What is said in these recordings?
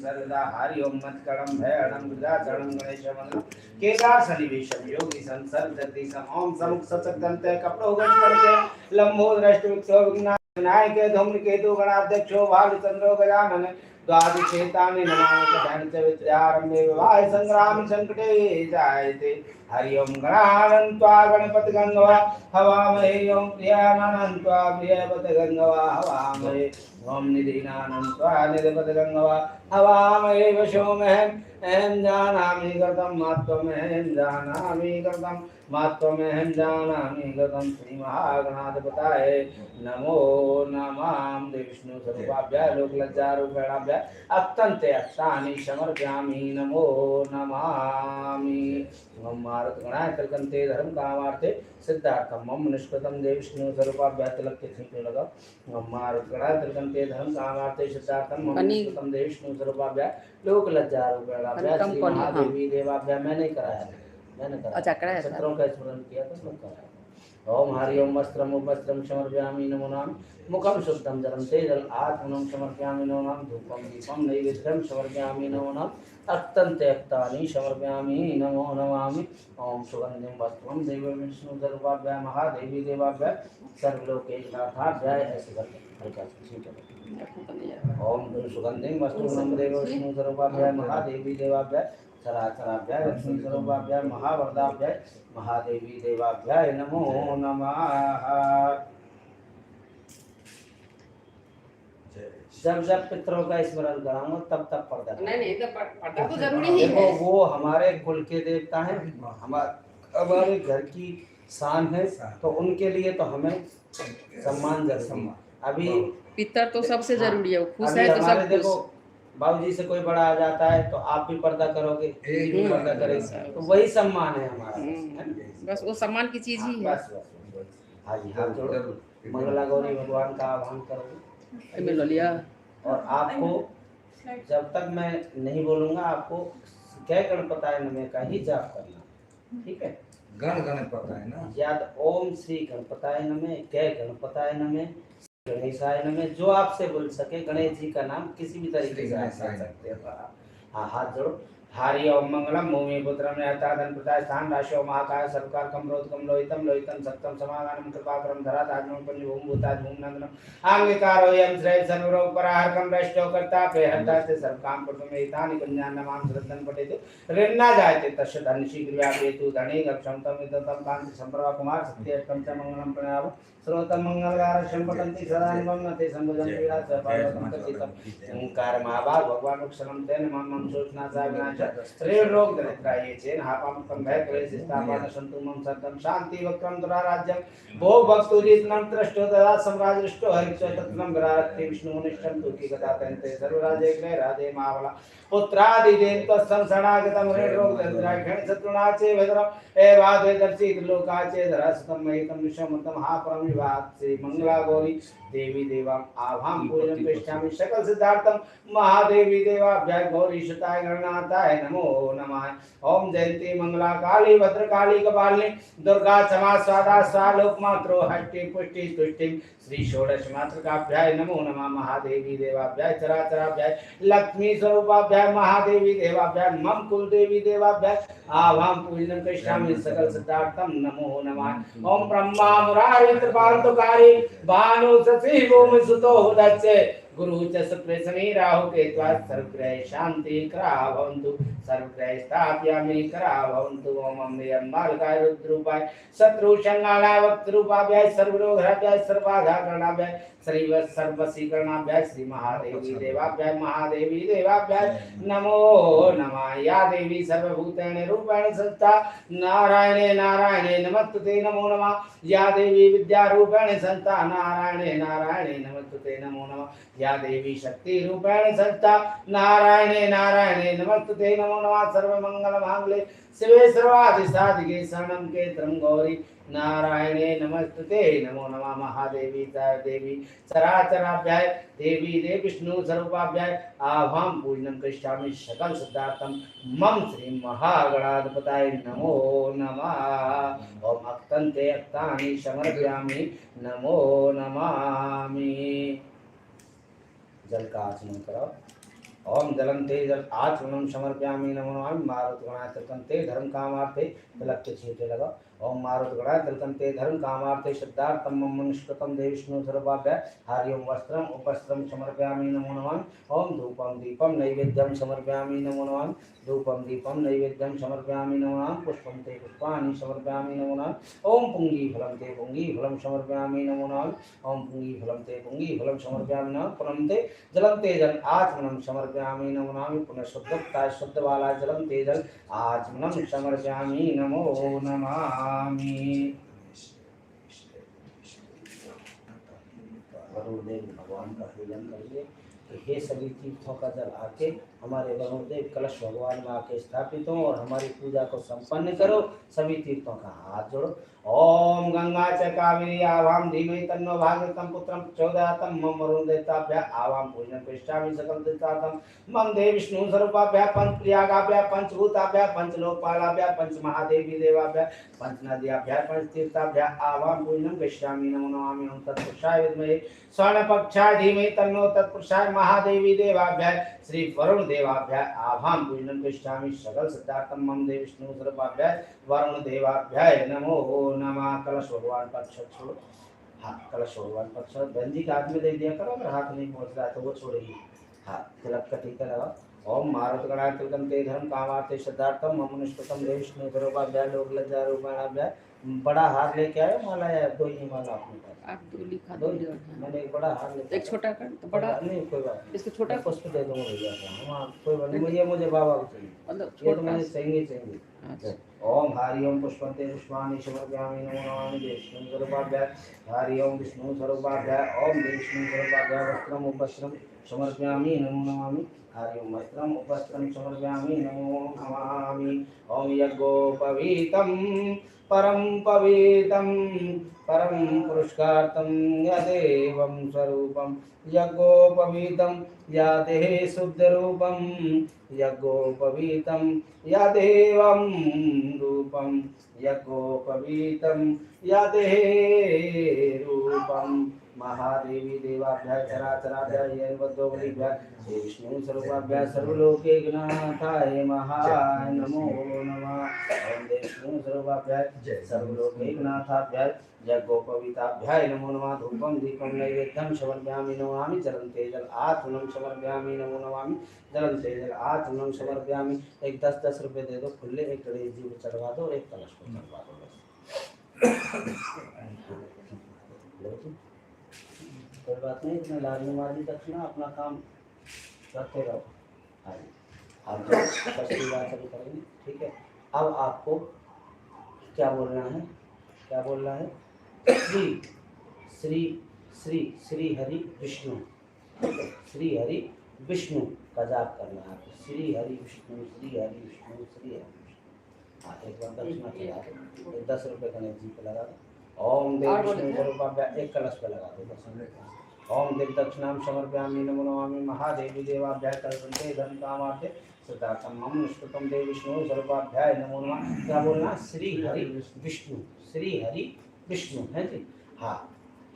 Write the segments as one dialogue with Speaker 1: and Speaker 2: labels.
Speaker 1: सर्वदा हरि ओम मत्करम भयहरम वृद्धाचरणम गणेशमंगलम केदार सन्निवेशम योगीशम सर्वजगदीशम ओम समुख सचकदंत कपड़ो गणपते लंबोदरष्ट विक्षो विघ्नायक धूम्रकेतु गणाध्यक्षो भालचंद्रो गजानन द्वादशेतानि नमामि कथन च विद्यारंभे विवाह संग्राम संकटे जायते। हरि ओम गणानंत्वा गणपति गंगवा हवामहे ओम प्रियानंत्वा प्रियपति गंगवा हवामहे ओम निधिनानंत्वा निधिपति गंगवा हवामहे वशोमहं अहं जानामि कृतं मात्वमहं जानामि कृतं मात्वमहं जानामि कृतं श्री महागणाधिपताय नमो नमः। विष्णु स्वरूपाभ्य लोकलज्जारूपेणाभ्य अत्यन्त अत्तानि समर्पयामि नमो नमामि। ओम मारुत गणाय तिलकंते धर्म कामार्थे सिद्धार्थम मम निष्कृतम देव विष्णु स्वरूपाभ्य तिलक के छींटे लगाओ। ओम मारुत गणाय तिलकंते धर्म कामार्थे सिद्धार्थम मम निष्कृतम देव विष्णु स्वरूपाभ्य लोकलज्जारूपेणाभ्य श्री महादेवी देवाभ्य। मैंने कराया, मैंने कराया।
Speaker 2: अच्छा, कराया था।
Speaker 1: चित्रों का स्मरण किया तो सब कराया। ओम हरि ओम वस्त्रम उपवस्त्रम समर्पयामि नमो नमः। मुखम शुद्धम जलम ते जल आत्मनं समर्पयामि नमो नमः। धूपम दीपम नैवेद्यम समर्पयामि नमो नमः। अत्यंत अक्तानि समर्पयामि नमो नमामि। ओम सुगंधिं वस्त्रं देव विष्णु स्वरूपाभ्य महादेवी देवाभ्य सर्वलोकेशनाथाभ्य ऐसे करके हल्का सा ठीक है। ओम सुगंधिं वस्त्रं देव विष्णु स्वरूपाभ्य महादेवी देवाभ्य चराचराभ्य लक्ष्मी स्वरूपाभ्य महावरदाभ्य महादेवी देवाभ्य नमो नमः। जब जब पितरों का स्मरण कराऊंगा तब तब पर्दा।
Speaker 2: नहीं नहीं, तो पर्दा तो जरूरी ही
Speaker 1: देखो
Speaker 2: है।
Speaker 1: वो हमारे कुल के देवता हैं, हमारे घर की शान है, तो उनके लिए तो हमें सम्मान जरूरी है। अभी
Speaker 2: पितर तो सबसे जरूरी है, वो खुश
Speaker 1: अभी
Speaker 2: है तो
Speaker 1: हमारे
Speaker 2: सब
Speaker 1: देखो
Speaker 2: खुश।
Speaker 1: बाबूजी से कोई बड़ा आ जाता है तो आप भी पर्दा करोगे, दीदी भी पर्दा करेगी, तो वही सम्मान है हमारा, है ना?
Speaker 2: बस वो सम्मान की चीज ही है।
Speaker 1: बस बस बस। हाँ जी, हाथ जोड़ो, मंगला गौरी भगवान का आह्वान करोगे।
Speaker 2: एमे ल लिया।
Speaker 1: और आपको जब तक मैं नहीं बोलूंगा आपको जय गणपताय नमः का ही जाप करना, ठीक है?
Speaker 3: गण गणपताय ना,
Speaker 1: याद ओम श्री गणपताय नमः, जय गणपताय नमः, गणेशाय नमः, जो आपसे बोल सके गणेश जी का नाम किसी भी तरीके से आप बोल सकते हो। हाँ, हाथ जोड़ो। हरि ओम मंगलम भूमि पुत्रम धन प्रदाय स्थान राशो महाकाय सर्वकार कम रोधकम लोहितम लोहितम सप्तम समागानम कृपाकरम धरा ताजमम पंचभूम भूताज भूम नंदनम अंगीकारो यम श्रेय सर्वरोग पराहरकम रष्टो कर्ता पेहर्ता से सर्वकाम प्रथम एतानि कुंजान नमाम श्रद्धन पठेतु ऋन्ना जायते तस्य धन शीघ्र व्यापेतु धने गक्षम तम तम कांति संप्रभा कुमार सत्यष्टम च मंगलम प्रणाम श्रोतम मंगलकारक्षम पठन्ति सदानुपम नते संभुजं पीड़ा च पार्वतं कथितम् ओंकार महाभाग भगवान क्षणम तेन मम मम सूचना सा विनाश ऋण रोग दरिद्राये चेन हापामृतं भय क्लेश स्थापन सन्तु मम सत्यं शांति वक्रम दुराराज्यं भो भक्तुरीतनं त्रष्टो तदा सम्राजृष्टो हरिक्षो तत्नं विरारक्ति विष्णुनिष्ठं तु की गता तन्ते सर्वराजे ग्रह राधे महाबला पुत्रादिदेन त्वत्सं शरणागतं ऋण रोग दरिद्राक्षण शत्रुणाचे भद्रम एवाद्वैदर्शी त्रिलोकाचे धरासुतं महितं विश्वमृतं हा परम विभात श्री मंगला गौरी देवी देवां आभां पूजन पृष्ठामि सकल सिद्धार्थं महादेवी देवाभ्याय गौरी सुताय गणनाथाय नमो नमः। ओम जयंती मंगला काली भद्रकाली कपालिनी दुर्गा क्षमा स्वादा स्वालोक मात्रो हष्टि पुष्टि तुष्टि श्री षोडश मातृकाभ्याय नमो नमः। महादेवी देवाभ्याय चराचराभ्याय लक्ष्मी स्वरूपाभ्याय महादेवी देवाभ्याय मम कुल देवी देवाभ्याय आभां पूजनं करिष्यामि सकल सिद्धार्थं नमो नमः। ओम ब्रह्मा मुरारी त्रिपान्तुकारी भानु शशि भूमि सुतो उदच्चे गुरु च शुक्र राहु केतु सर्वग्रह शांति करा भवन्तु सर्वग्रह स्थापयामि करा भवन्तु। ओम अम्बे अम्बालिकाय रुद्रूपाय शत्रु संहाराय वक्तरूपाभ्याय सर्वरोगहराभ्याय सर्वाधाकरणाभ्याय श्री सर्वसीकरणाभ्याय श्री महादेवी देवाभ्याय महादेवी देवाभ्याय नमो नमः। या देवी सर्वभूतेन रूपेण संस्था नारायणे नारायणे नमस्ते नमो नमः। या देवी विद्यारूपेण संस्था नारायणे नारायणे नमस्ते नमो नमः। या देवी शक्ति रूपेण संस्था नारायणे नारायणे नमस्ते नमो नमः। सर्वमंगल मांगल्ये शिवे सर्वाधि साधिके शरणं केत्रं गौरी नारायणे नमस्ते नमो नमः। महादेवी देवी चराचराभ्याय देवी देव विष्णु स्वरूपाभ्याय आभां पूजनं करिष्यामि सकल सिद्धार्थं मम श्री महागणाधिपताय नमो नमः। ओम अक्तन्ते अक्तानि समर्पयामि नमो नमामि। जल का आचमन करो। ओम जलम ते जल आचमनम समर्पयामि नमो नमामि। मारुत गणाय तिलकं ते धर्म कामार्थे, तिलक के छींटे लगाओ। ओम मारुत गणाय तिलकं ते धर्म कामार्थे सिद्धार्थम मम निष्कृतम देव विष्णु सर्वाभ्य हरि ओम वस्त्रम उपस्त्रम समर्पयामि नमो नमामि। ओम धूपम दीपम नैवेद्यम समर्पयामि नमो नमामि। धूपम दीपम नैवेद्यम समर्पयामि नमो नमामि। पुष्पम ते पुष्पाणि समर्पयामि नमो नमामि। ओम पुंगी फलम ते पुंगी फलम समर्पयामि नमो नमामि। ओम पुंगी फलम ते पुंगी फलम समर्पयामि नमः। पुनम ते जलम ते जल आचमनम समर्पयामि नमो नमामि। पुनः शुद्धता शुद्ध वाला जलम ते जल आचमनम समर्पयामि नमो नमामि। वरुण देव भगवान का पूजन करिए कि हे सभी तीर्थों का जल आके हमारे वरुण देव कलश भगवान में आके स्थापित हो और हमारी पूजा को संपन्न करो। सभी तीर्थों का हाथ जोड़ो। ओम गंगा च कावेरी आवाम धीमहि तन्नो भागीरथं पुत्रं प्रचोदयात् मम वरुण देवताभ्य आवाम पूजनं करिष्यामि सकल तीर्थार्थं मम देव विष्णु स्वरूपाभ्य पंच प्रयागाभ्य पंचभूताभ्य पंचलोकपालाभ्य पंच महादेवी देवाभ्य पंचनद्याभ्य पंचतीर्थाभ्य आवाम पूजनं करिष्यामि नमो नमामि। ओम तत्पुरुषाय विद्महे स्वर्णपक्षाय धीमहि तन्नो तत्पुरुषाय महादेवी देवाभ्य श्री वरुण देवाभ्य आवाम पूजनं करिष्यामि सकल सिद्धार्थं मम देव विष्णु स्वरूपाभ्य वरुण देवाभ्य नमो नमः। कलश भगवान पर छोड़ो। हाँ, कलश भगवान पर छोड़ो। बहन जी के हाथ में दे दिया करो, अगर हाथ नहीं पहुँच रहा है तो वो छोड़ेगी। हाँ, तिलक का टीका लगाओ। ओम मारुत गणाय तिलकं ते धर्म कामार्थे सिद्धार्थम मम निष्कृतम देव विष्णु स्वरूपाभ्य लोक लज्जा रूपाणाभ्य। बड़ा हार लेके आयो माला या दो ही माला अपने पास?
Speaker 2: आप दो लिखा दो।
Speaker 1: मैंने एक बड़ा हार लेके,
Speaker 2: एक छोटा कर तो बड़ा
Speaker 1: नहीं, कोई बात नहीं,
Speaker 2: इसको छोटा
Speaker 1: पुष्प दे दूंगा भैया को। हाँ, कोई बात नहीं, मुझे मुझे बाबा को चाहिए,
Speaker 2: मतलब
Speaker 1: ये तो मुझे चाहिए चाहिए। ओम हरि ओम पुष्पंते पुष्पाणि समर्पयामि नमो नमामि। देव विष्णु स्वरूपाभ्य हरि ओम विष्णु स्वरूपाभ्य ओम देव विष्णु स्वरूपाभ्य वस्त्रम उपस्त्रम समर्पयामि नमो नमामि। हरि ओम वस्त्रम उपस्त्रम समर्पयामि नमो नमामि। ओम यज्ञोपवीतं परम पवीतं परम पुरुषार्थं यदेवं स्वरूपं यज्ञोपवीतं यादेः शुद्धरूपं यज्ञोपवीतं यदेवं रूपं यज्ञोपवीतं यदेः रूपं महादेवी देवाभ्य चराचराभ्य यन्वद्दोबलिभ्य श्री विष्णु स्वरूपाभ्य सर्वलोकैकनाथाय महाय नमो नमः। ओम देव विष्णु स्वरूपाभ्य सर्वलोकैकनाथाभ्य यज्ञोपवीताभ्याय नमो नमः। धूपं दीपं नैवेद्यं समर्पयामि नमामि। जलं ते जल आचमनं समर्पयामि नमो नमामि। जलं ते जल आचमनं समर्पयामि। एक 10-10 रुपये दे दो खुले, एक गणेश जी को चढ़वा दो और एक कलश को चढ़वा दो बस। लो जी, कोई बात नहीं, इतना लाजमी वाली दक्षिणा अपना काम करते रहो। हाँ जी, आप वाचन करेंगे, ठीक है। अब आपको क्या बोलना है, क्या बोलना है? श्री श्री श्री श्री हरि विष्णु, ठीक है। श्री हरि विष्णु का जाप करना है आपको। श्री हरि विष्णु, श्री हरि विष्णु, श्री हरि विष्णु। हाँ, एक बार दक्षिणा चढ़ा दो, एक 10 रुपये गणेश जी पे लगा दो। ओम देव विष्णु स्वरूपाभ्य एक कलश पे लगा दो बस। ओम देव दक्षिणाम समर्पयामि नमो नमामि। महादेवी देवाभ्य कल्पन्ते धर्म कामार्थे सिद्धार्थम मम निष्कृतम देव विष्णु स्वरूपाभ्याय नमो नमः। क्या बोलना? श्री हरि विष्णु, श्री हरि विष्णु, है जी। हाँ,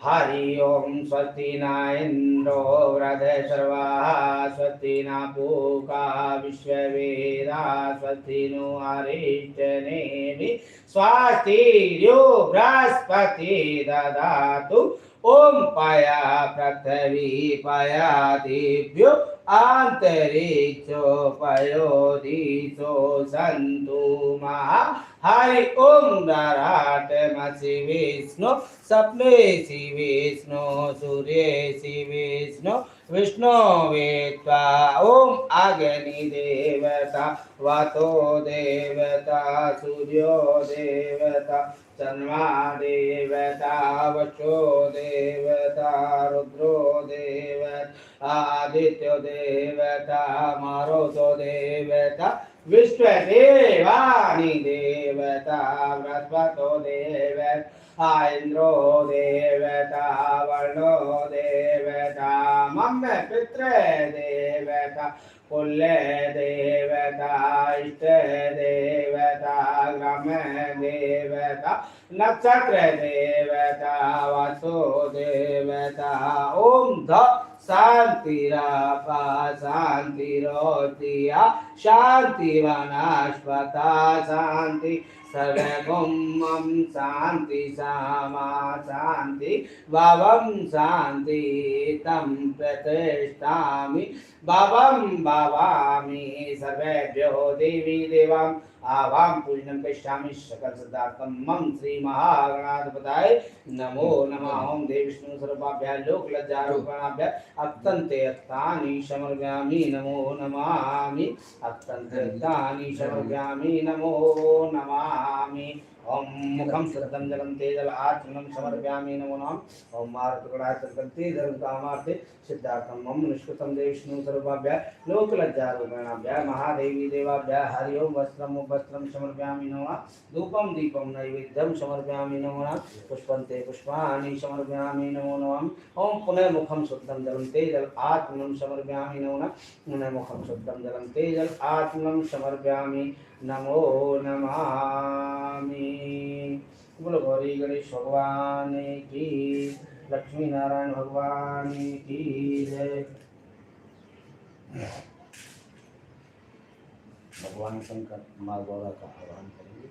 Speaker 1: हरि ओम स्वस्ति न इंद्रो वृद्धश्रवाः स्वस्ति न पूषा विश्ववेदा स्वस्ति नो अरिष्टनेमि स्वस्ति यो बृहस्पति ददातु। ओम पया पृथ्वी पया दिव्यो अंतरिक्षो पयोधीशो सन्तु महा हरि ओम नराटमसि विष्णु सप्नेसि विष्णु सूर्येसि विष्णु विष्णु वेत्वा। ओम अग्नि देवता वातो देवता सूर्यो देवता चन्द्रमा देवता वशो देवता रुद्रो देवता आदित्य देवता मारुतो देवता विश्व देवानि देवता बृहस्पतो देवता इंद्रो देवता वर्णो देवता मम पितृ देवता कुल देवता इष्ट देवता ग्राम देवता नक्षत्र देवता वासु देवता। ओम ध शांतिरापा शांतिरोतिया शांति वनस्पता शांति सर्वगुम्मं शांति सामा शांति भवं शांति तं प्रतिष्ठामि भवं भवामि सर्वेभ्यो देवी देवां आवां पूजनं करिष्यामि सकल सिद्धार्थं मम श्री महागणाधिपताय नमो नमः। ओम देव विष्णु सर्वाभ्य लोक लज्जारोपणाभ्य अत्यन्ते अत्तानि समर्पयामि नमो नमामि। अत्यन्ते अत्तानि समर्पयामि नमो नमामि। ओम मुखं शुद्धं जलं तेजल आचमनं समर्पयामि नमो नमः। ओम मारुतगणाय तर्कन्ति धर्म कामार्थे सिद्धार्थं मम निष्कृतं देव विष्णु सर्वाभ्य लोकलज्जारूपिणाभ्य महादेवी देवाभ्य हरि ओम वस्त्रं वस्त्रं समर्पयामि नमः। धूपं दीपं नैवेद्यं समर्पयामि नमो नमः। पुष्पन्ते पुष्पाणि समर्पयामि नमो नमः। ओम पुनः मुखं शुद्धं जलं तेजल आत्मनं समर्पयामि नमो नमः। पुनः मुखं शुद्धं जलं तेजल आत्मनं समर्पयामि नमो नमामि। बोलो गौरी गणेश भगवान की, लक्ष्मी नारायण भगवान की जय। भगवान शंकर माँ गौरा का आह्वान करेंगे।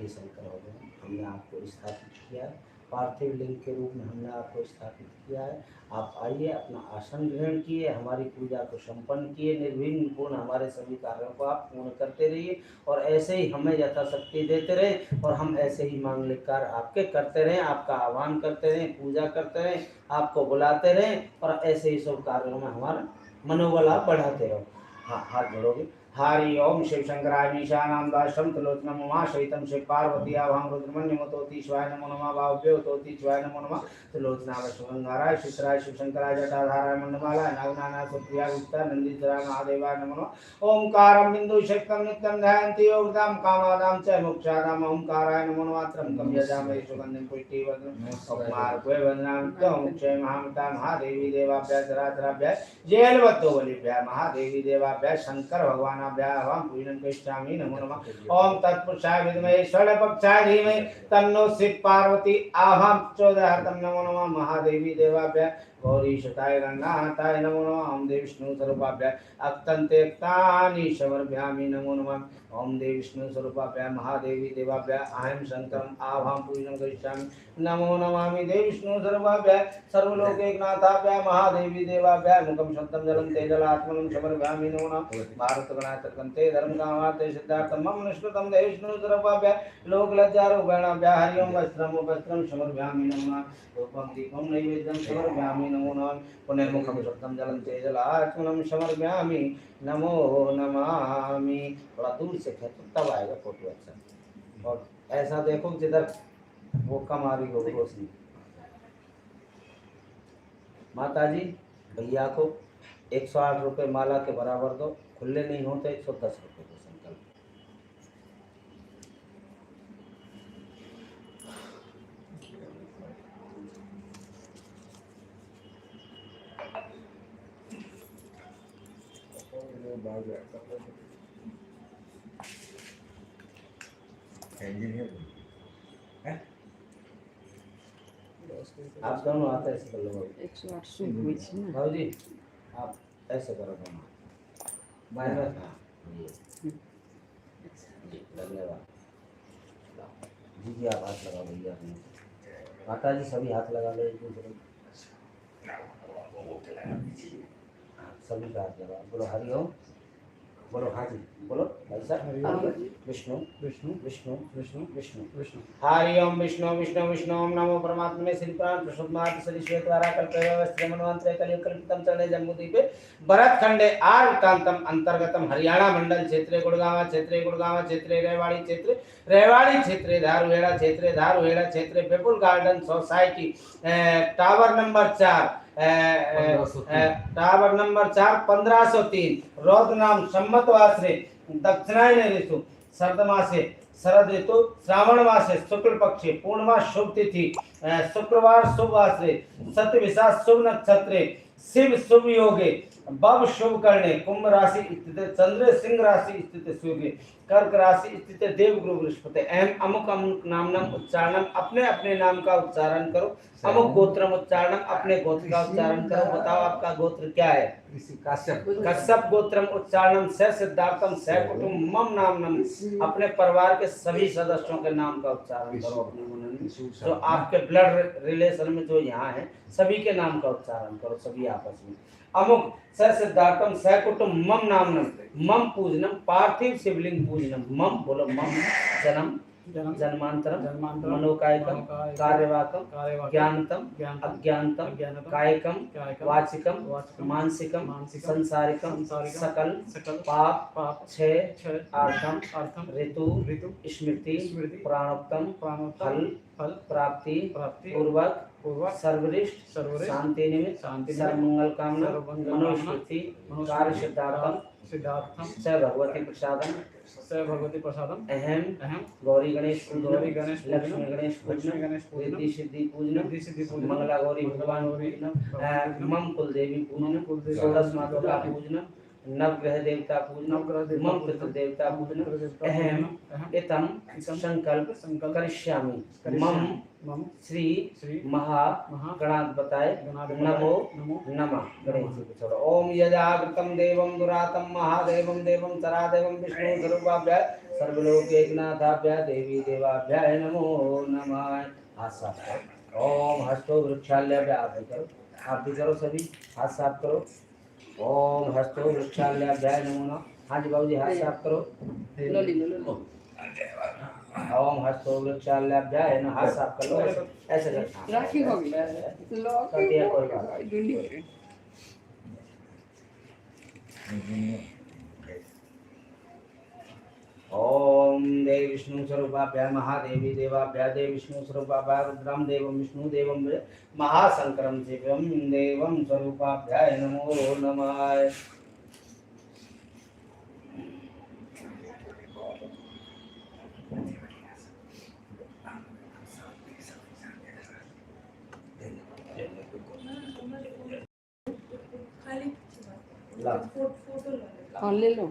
Speaker 1: हे शंकर भगवान, हमने आपको स्थापित किया है, पार्थिव लिंग के रूप में हमने आपको स्थापित किया है। आप आइए, अपना आसन ग्रहण किए, हमारी पूजा को संपन्न किए, निर्विघ्न पूर्ण हमारे सभी कार्यों को आप पूर्ण करते रहिए और ऐसे ही हमें यथाशक्ति देते रहे और हम ऐसे ही मांगलिक कार्य आपके करते रहें, आपका आह्वान करते रहें, पूजा करते रहें, आपको बुलाते रहें और ऐसे ही सब कार्यों में हमारा मनोबल आप बढ़ाते रहो। हाँ, हाथ जोड़ोगे। हरि ओम शिव शंकराय ईशानाम दाशम त्रिलोचनम उमा सहितम शिव पार्वती आभाम रुद्रमन्यमतोति शिवाय नमो नमः। भाव्योतोति शिवाय नमो नमः। त्रिलोचनाय शिवंगाराय शिवराय शिव शंकराय जटाधाराय मंडमालाय नागनानाय सुप्रिया गुप्ता नंदीधराय महादेवाय नमो नमः। ओंकारं बिंदु शक्तं नित्यं ध्यायन्ति योगदां कामादां च मोक्षादां ओंकाराय नमो नमः। त्र्यम्बकं यजामहे सुगन्धिं पुष्टिवर्धनं कुमारक्वे वन्दनां त्वं महामता महादेवी देवाभ्य चराचराभ्य जेलवतो बलिभ्य महादेवी देवाभ्य शंकर भगवानाभ्य पूजनं करिष्यामि नमो नमः। ओम तत्पुरुषाय विद्महे षड्पक्षाय धीमहि तन्नो शिव पार्वती आभां प्रचोदयात् नमो नमः। महादेवी देवाभ्य गौरी सुताय गणनाथाय नमो नमः। ओम देव विष्णु स्वरूपाभ्य अत्यन्ते तानि समर्पयामि नमो नमः। ओम देव विष्णु स्वरूपाभ्य महादेवी देवाभ्य अहं शंकरं आभां पूजनं करिष्यामि नमो नमामि। देव विष्णु स्वरूपाभ्य सर्वलोकैकनाथाभ्य महादेवी देवाभ्य मुखं शुद्धं जलं तेजलात्मनं समर्पयामि नमो नमः। भारतगणाय तर्कन्ते धर्म कामार्थे सिद्धार्थं मम निष्कृतं देव विष्णु स्वरूपाभ्य लोकलज्जारूपेणाभ्य हरि ओम वस्त्रं वस्त्रं समर्पयामि नमो नमः। धूपं दीपं नैवेद्यं समर्पयामि नमो नमः। पुनर्मुखं शुद्धं जलं तेजलात्मनं समर्पयामि नमो नमामि। थोड़ा दूर से खेतो तब आएगा फोटो अच्छा। और ऐसा देखो जिधर वो कम आ रही हो रोशनी। माता जी भैया को 108 रुपये माला के बराबर दो, खुले नहीं हो तो 110 रुपये दो संकल्प। आप दोनों आते ऐसे कर लो भाई।
Speaker 2: 108 शुभ हुई थी ना
Speaker 1: भाऊ जी, आप ऐसे करो दोनों। हाँ जी, धन्यवाद जी। जी आप हाथ लगाओ भैया अपने। माता जी सभी हाथ लगा लो एक दूसरे को। हाँ, सभी का हाथ लगाओ। बोलो हरि ओम, बोलो हाँ जी, बोलो भाई साहब। विष्णु विष्णु विष्णु विष्णु विष्णु विष्णु हरि ओम विष्णु विष्णु विष्णु ओम नमो परमात्मने श्री प्राण प्रसुमात श्री श्वेतवारा कल्पे मनवंतरे कलियुग कल्पितम चरणे जम्बूद्वीपे भरतखंडे आर्कांतम अंतर्गतम हरियाणा मंडल क्षेत्रे गुड़गांव क्षेत्रे गुड़गांव क्षेत्रे रेवाड़ी क्षेत्रे रेवाड़ी क्षेत्रे धारूहेड़ा क्षेत्रे धारूहेड़ा क्षेत्रे Vipul garden society tower number 4 tower number 4 1503 रौद्रनाम सम्मत वासरे दक्षिणायन ऋतु शरद मासे शरद ऋतु श्रावण मासे शुक्ल पक्षे पूर्णिमा शुभ तिथि शुक्रवार शुभ वासरे सत्यविशा शुभ नक्षत्रे शिव शुभ योगे बब शुभ करणे कुंभ राशि स्थित चंद्र, सिंह राशि स्थित सूर्य, कर्क राशि स्थित देवगुरु बृहस्पति। एम अमुक अमुक नाम नाम उच्चारणम, अपने अपने नाम का उच्चारण करो। अमुक गोत्रम उच्चारणम, अपने गोत्र का उच्चारण करो। बताओ आपका गोत्र क्या है?
Speaker 3: कश्यप।
Speaker 1: कश्यप गोत्रम उच्चारणम स सिद्धार्थम स कुटुंब मम नाम नाम, अपने परिवार के सभी सदस्यों के नाम का उच्चारण करो अपने मन में। जो आपके ब्लड रिलेशन में जो यहाँ है सभी के नाम का उच्चारण करो, सभी आपस में। अमुक स सिद्धार्थम स कुटुंब मम नाम नाम मम पूजनम पार्थिव शिवलिंग पूजनम। मम बोलो, मम जन्म जन्मांतरम मनोकायकम कार्यवाकम ज्ञानतम अज्ञानतम कायकम वाचिकम मानसिकम संसारिकम सकल पाप क्षय आर्थम ऋतु स्मृति प्राणोक्तम फल प्राप्ति पूर्वक सर्वरिष्ट शांति निमित्त सर्वमंगल कामना मनोस्मृति कार्य सिद्धार्थम स भगवती प्रसादम अहम अहम गौरी गणेश गौरी गणेश लक्ष्मी गणेश लक्ष्मी गणेश रिद्धि सिद्धि पूजनम मंगला गौरी भगवान पूजनम मम कुल देवी पूजनम षोडश मातृका पूजनम नवग्रह देवता पूजनम मम पितृ देवता पूजनम अहम इतम संकल्प करिष्यामि मम श्री श्री महा गणाधिपताय नमो नमः। गणेश जी को छोड़ो। ओम यजागृतम देवं दुरातम महादेवं देवं चरादेवं विष्णु स्वरूपाभ्याय सर्वलोकैकनाथाभ्याय देवी देवाभ्याय नमो नमः। हाथ साफ करो। ओम हस्तो वृक्षाल्याभ्याय, आप भी करो, आप भी करो, सभी हाथ साफ करो। ओम हस्तो वृक्षाल्याभ्याय नमो नमः। हाँ जी बाबू जी हाथ साफ करो। ओम हस्तो वृक्षाल्याभ्याय नमः। हाथ साफ कर लो, ऐसे ऐसे
Speaker 2: राखी हो गया
Speaker 1: कर दिया, कोई बात नहीं। ओम देव विष्णु स्वरूपाभ्याय महादेवी देवाभ्याय देव विष्णु स्वरूपाभ्याय रुद्रम देवं विष्णु देवं महाशंकरं शिवं देवं स्वरूपाभ्याय नमो नमः।
Speaker 2: हाँ ले लो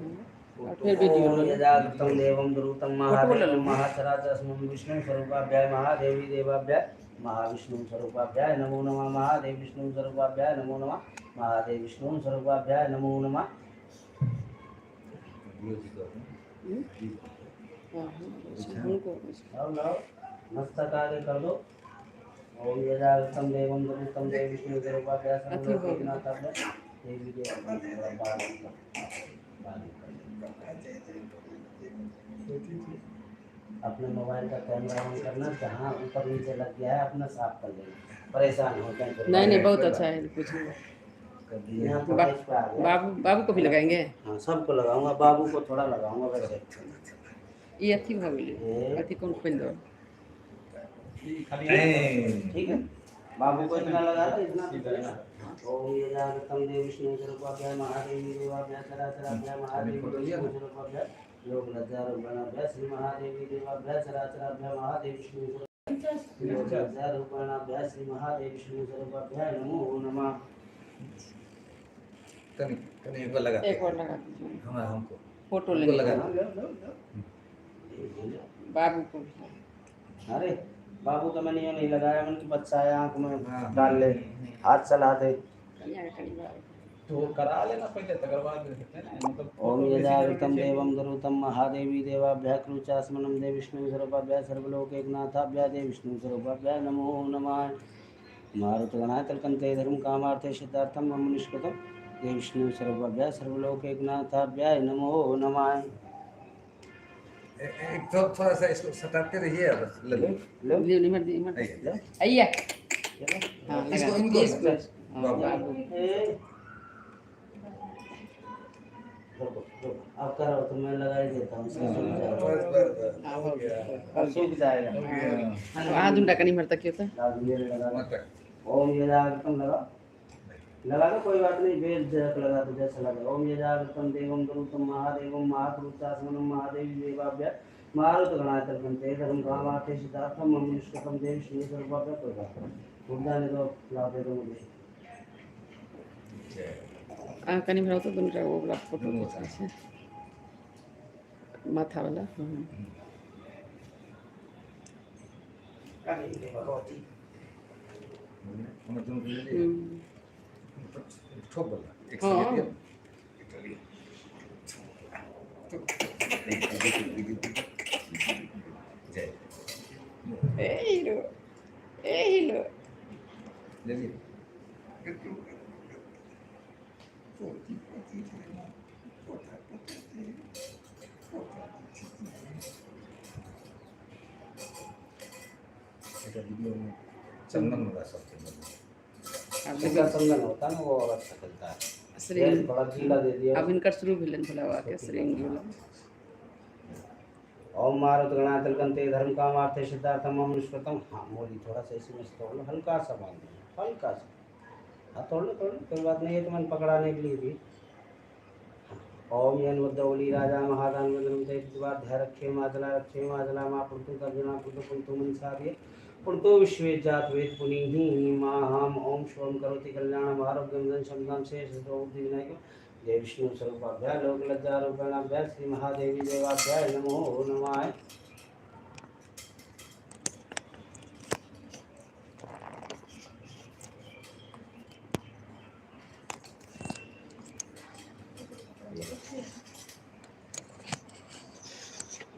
Speaker 2: और फिर वीडियो
Speaker 1: ओम
Speaker 2: ले लो।
Speaker 1: यजागृतं देवं दुरुतं
Speaker 2: फोटो ले
Speaker 1: महादेवं
Speaker 2: लो।
Speaker 1: महाचराचरस्मं विष्णु स्वरूपाभ्याय महादेवी देवाभ्याय महाविष्णु स्वरूपाभ्याय नमो नमः। महादेव विष्णु स्वरूपाभ्याय नमो नमः। महादेव विष्णु स्वरूपाभ्याय नमो नमः।
Speaker 2: हाँ, हमको
Speaker 1: लाओ लाओ मस्तक आगे कर दो। ओम यजागृतं देवं दुरुतं देव विष्णु स्वरूपाभ्याय सर्वलोकैकनाथाभ्याय देवी देवाभ्याय। अपने मोबाइल का कैमरा ऑन करना, जहाँ ऊपर नीचे लग गया है अपना साफ कर लेना, परेशान होते हैं फिर।
Speaker 2: नहीं नहीं बहुत अच्छा है, कुछ नहीं।
Speaker 1: यहाँ थोड़ा इस पे आ गया।
Speaker 2: बाबू बाबू को भी लगाएंगे।
Speaker 1: हाँ सबको लगाऊंगा, बाबू को थोड़ा लगाऊंगा वैसे।
Speaker 2: ये अथी भऽ गेलै, अथी कौन खोलि दो।
Speaker 1: ठीक है, बाबू को इतना लगा दो, इतना। ओम यजागृतं देव विष्णु स्वरूपाभ्याय महादेवी देवाभ्याय चराचराभ्याय महादेवी विष्णु स्वरूपाभ्याय योग लज्जा रूपाणाभ्याय श्री महादेवी देवाभ्याय चराचराभ्याय महादेवी विष्णु योग लज्जा रूपाणाभ्याय श्री महादेवी विष्णु स्वरूपाभ्याय नमो नमः।
Speaker 3: तनी तनी एक बार लगा,
Speaker 2: एक बार लगा दीजिए।
Speaker 3: हमारा हमको
Speaker 2: फोटो
Speaker 3: हमको
Speaker 2: लेने
Speaker 3: लगा।
Speaker 2: बाबू को भी।
Speaker 1: अरे बाबू का मैंने ये नहीं लगाया, मैंने कि बच्चा है आँख में
Speaker 3: हाँ।
Speaker 1: डाल ले, हाथ चला दे।
Speaker 2: कनिया कनि बाबू
Speaker 4: तो करा लेना पहले तकर बाद हेतै ने, मतलब
Speaker 1: ओम यजागृतं देवं दुरुतं महादेवी देवाभ्याय क्रूचास्मनं देव विष्णु स्वरूपाभ्याय सर्वलोकैकनाथाभ्याय देव विष्णु स्वरूपाभ्याय नमो नमः। मारुतगणाय तल्कन्ते धर्म कामार्थे सिद्धार्थं मम निष्कृतं देव विष्णु स्वरूपाभ्याय सर्वलोकैकनाथाभ्याय नमो नमः।
Speaker 3: एक थोड़ा सा इसको सटाते रहिए बस, ले लो।
Speaker 1: लो
Speaker 2: लियो इमहर दे, इमहर दे।
Speaker 3: आइए।
Speaker 2: आइए।
Speaker 1: चलो।
Speaker 2: हाँ लगा
Speaker 3: इसको
Speaker 2: दो।
Speaker 3: इनको
Speaker 2: इसको हाँ,
Speaker 3: बाबू।
Speaker 2: बाबू।
Speaker 1: ए, रुको रुको, अब करो तो मैं लगा ही देता हूँ, इसका सूख जाएगा।
Speaker 3: बस बस बस
Speaker 2: हाँ,
Speaker 3: हो गया।
Speaker 1: अब सूख जाएगा।
Speaker 3: हो गया।
Speaker 2: आ दुंडा कनि इमहर तकियो तऽ।
Speaker 1: लाओ, मेरे लगा दो।
Speaker 3: मत रख।
Speaker 1: ओम यजागृतं लगा लगा दो, कोई बात नहीं, बेल जैक लगा दो, जैसा लगा। ओम यजागृतं देवं दुरुतं महादेवं महापुरुषासनं महादेवी देवाभ्याय मारुतगणाय तल्पन्ते धर्म कामार्थे सिद्धार्थं मम निष्कृतं देव विष्णु स्वरूपाभ्याय। कोई बात नहीं, भूल जाने दो, ला दे दो मुझे।
Speaker 3: जय।
Speaker 2: अहाँ कनि भराउ तऽ दुनू टा ओ वला फोटो
Speaker 3: दुनू
Speaker 2: घिचै छै, माथा वाला। हँ।
Speaker 1: अरे भगवती।
Speaker 3: हमर दुनू के लेलियै। ठोक वाला एक
Speaker 2: हाँ।
Speaker 3: सेकंड लिअ। जय।
Speaker 2: ए हीरो, ए हीरो।
Speaker 3: लेलियै। एकटा वीडियो में चंदन वाला सबके
Speaker 2: आब
Speaker 1: सूखा चंदन होता है ना, वो और अच्छा चलता है। ये
Speaker 2: श्रृंग
Speaker 1: थोड़ा गीला दे दिया।
Speaker 2: आब हिनकर शुरू भेलनि भोला बाबाके श्रृंग वाला।
Speaker 1: ओम मारुत गणातलकंते धर्म कामार्थे सिद्धार्थम मम निष्कृतम। हाँ, मोली थोड़ा सा इसी में से तोड़ लो, हल्का सा बांध दो, हल्का सा। हाँ, तोड़ लो, तोड़ लो, कोई बात नहीं है, तो मैंने पकड़ाने के लिए भी। ओम यन्वद्दौली राजा महादान वंदनम ते प्रतिवाध्य रक्षे मातला रक्षे मातला मा पुंतु तर्जना पुंतु पुंतु मनसार्य पुंतु विश्वे जात वेद पुनीहि माहम। ओम शिवम करोति कल्याणम आरोग्यम धन शमदाम शेष बुद्धि विनायकम जय विष्णु स्वरूपाभ्या लोक लज्जा रूपेणाभ्या श्री महादेवी देवाभ्याय नमो नमः।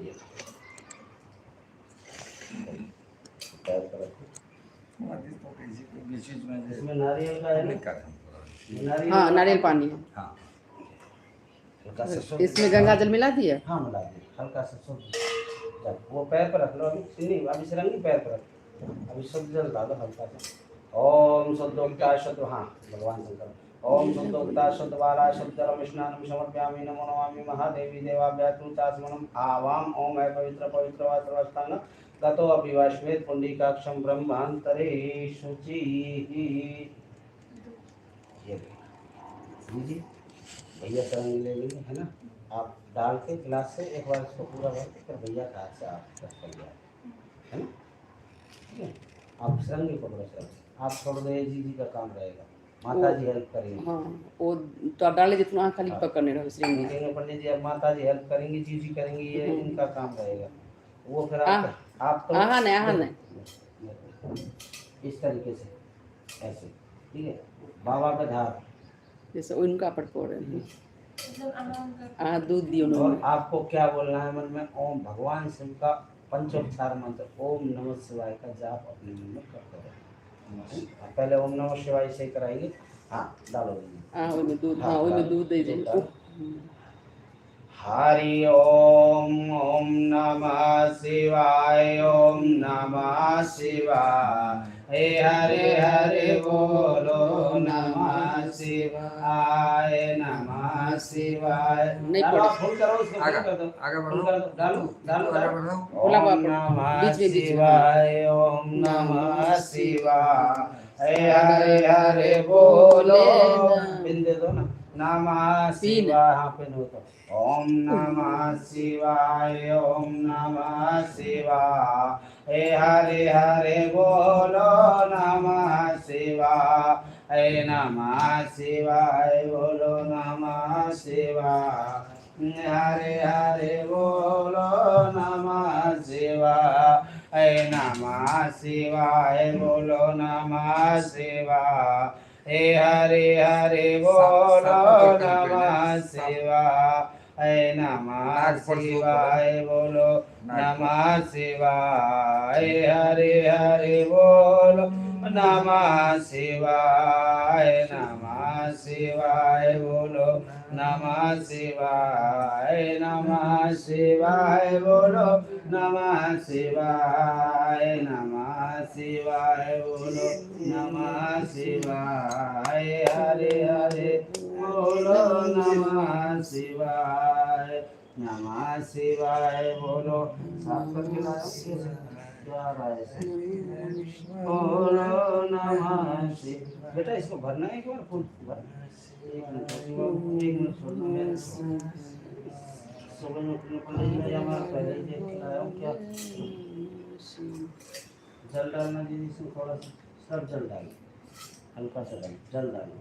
Speaker 1: ये पैर पर रखो।
Speaker 3: बीच बीच में जे
Speaker 1: इसमें नारियल का है ना?
Speaker 3: निकाल।
Speaker 1: नारियल
Speaker 2: हाँ,
Speaker 1: का-
Speaker 2: नारियल पानी है।
Speaker 3: हाँ।
Speaker 1: हल्का सा शुद्ध।
Speaker 2: इसमें गंगा जल मिला दिया।
Speaker 1: हाँ, मिला दिया, हल्का सा शुद्ध जल। वो पैर पर रख लो अभी। नहीं, अभी सिरंगी पैर पर रख, अभी शुद्ध जल डालो हल्का सा। ओम शुद्धोक्ता शुद्ध, हाँ भगवान शंकर। ओम शुद्धोक्ता शुद्ध बाला शुद्ध जलम स्नानं समर्पयामि नमो नमामि महादेवी देवाभ्यातु चासमनम आवाम। ओम है पवित्र पवित्र वा सर्वस्थान गतो अभिवाश्वेत पुंडरीकाक्षं ब्रह्मांतरे शुचिः। ये जी भैया सरंगी ले लेंगे, है ना? आप डाल के गिलास से एक बार इसको पूरा भर के फिर भैया के हाथ से आप टच कर लिया, है ना? ठीक है, आप सरंगी पकड़ो। सरंगी आप छोड़ दो, ये जी जी का काम रहेगा, माता जी हेल्प करेंगी।
Speaker 2: हाँ, ओ तो डाले जितना अहाँ खाली
Speaker 1: हाँ।
Speaker 2: पकड़ने रहो श्रृंगी।
Speaker 1: कहेंगे पंडित जी अब माता जी हेल्प करेंगी, जी जी करेंगी, ये इनका काम रहेगा। वो फिर आप आप तो
Speaker 2: अहाँ नहीं, अहाँ नहीं।
Speaker 1: इस तरीके से ऐसे, ठीक है? बाबा पे धार।
Speaker 2: जैसे उनका पर पड़े अहाँ दूध दियौ ने।
Speaker 1: और आपको क्या बोलना है मन में? ओम भगवान शिव का पंचोपचार मंत्र ओम नमः शिवाय का जाप अपने मन में करते रहे। पहले ओम नमः शिवाय से ही कराएंगे। हाँ, डालो।
Speaker 2: अहाँ ओहिमे दूध, हाँ, ओहिमे दूध दै
Speaker 1: दूध
Speaker 2: दियौ।
Speaker 1: डालो। हरि ओम ओम नमः शिवाय ओम नमः शिवाय हे हरे हरे बोलो नमः शिवाय नमः शिवाय।
Speaker 2: नहीं
Speaker 1: डालो,
Speaker 2: पड़े।
Speaker 1: आप फुल करो इसको, फुल
Speaker 3: आगे
Speaker 1: कर दो,
Speaker 3: आगे
Speaker 1: फुल
Speaker 3: बढ़ो।
Speaker 1: कर दो, डालो डालो
Speaker 3: आगे
Speaker 1: डालो।
Speaker 3: बढ़ो।
Speaker 2: भोला
Speaker 1: ओम
Speaker 2: बाबा पर।
Speaker 1: नमः
Speaker 2: बीच में, बीच में।
Speaker 1: शिवाय ओम नमः शिवाय हे हरे हरे बोलो। पिन दे दो ना। नमः शिवाय, हाँ पिन हो तो ओम नमः शिवाय ओम नमः शिवाय हे हरे हरे बोलो नमः शिवाय हे नमः शिवाय बोलो नमः शिवाय हरे हरे बोलो नमः शिवाय हे नमः शिवाय बोलो नमः शिवाय हे हरे हरे बोलो नमः शिवाय हे नमः शिवाय बोलो नमः शिवाय हरे हरे बोलो नमः शिवाय नमः शिवाय बोलो नमः शिवाय नमः शिवाय बोलो नमः शिवाय नमः शिवाय बोलो नमः शिवाय हरे हरे बोलो नमः शिवाय नमः शिवाय बोलो। साफ करके लाओ, क्या आ रहा है ऐसे? बोलो नमः शिवाय। बेटा इसको भरना है एक बार, फुल भर। एक मिनट, एक मिनट छोड़ दो मेरे। सुबह में उठने पंडित जी हमारा पहले ही देख के आया हूँ। क्या जल डालना दीदी इसमें थोड़ा सा, सब जल डालो, हल्का सा डालो, जल डालो।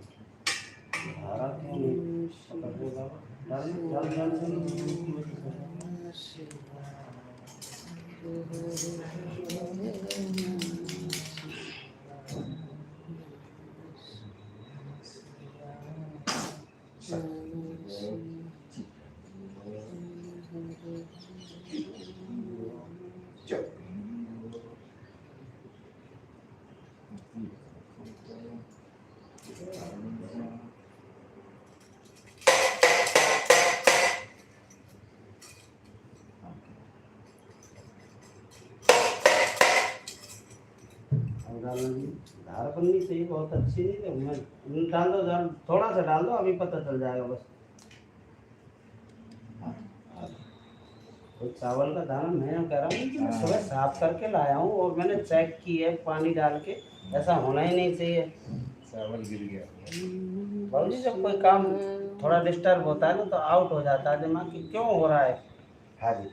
Speaker 1: धारा क्यों नहीं पकड़ लो बाबा, डाल डाल डाल डाल। अब डालना जी, धार बननी चाहिए बहुत अच्छी। नहीं तो मैं डाल दो, डाल थोड़ा सा डाल दो, अभी पता चल जाएगा बस। तो चावल का दाना मैं कह रहा हूँ कि मैं सुबह साफ करके लाया हूँ और मैंने चेक की है पानी डाल के, ऐसा होना ही नहीं चाहिए।
Speaker 3: चावल गिर गया।
Speaker 1: बाबू जी जब कोई काम थोड़ा डिस्टर्ब होता है ना तो आउट हो जाता है दिमाग कि क्यों हो रहा है। हाँ जी,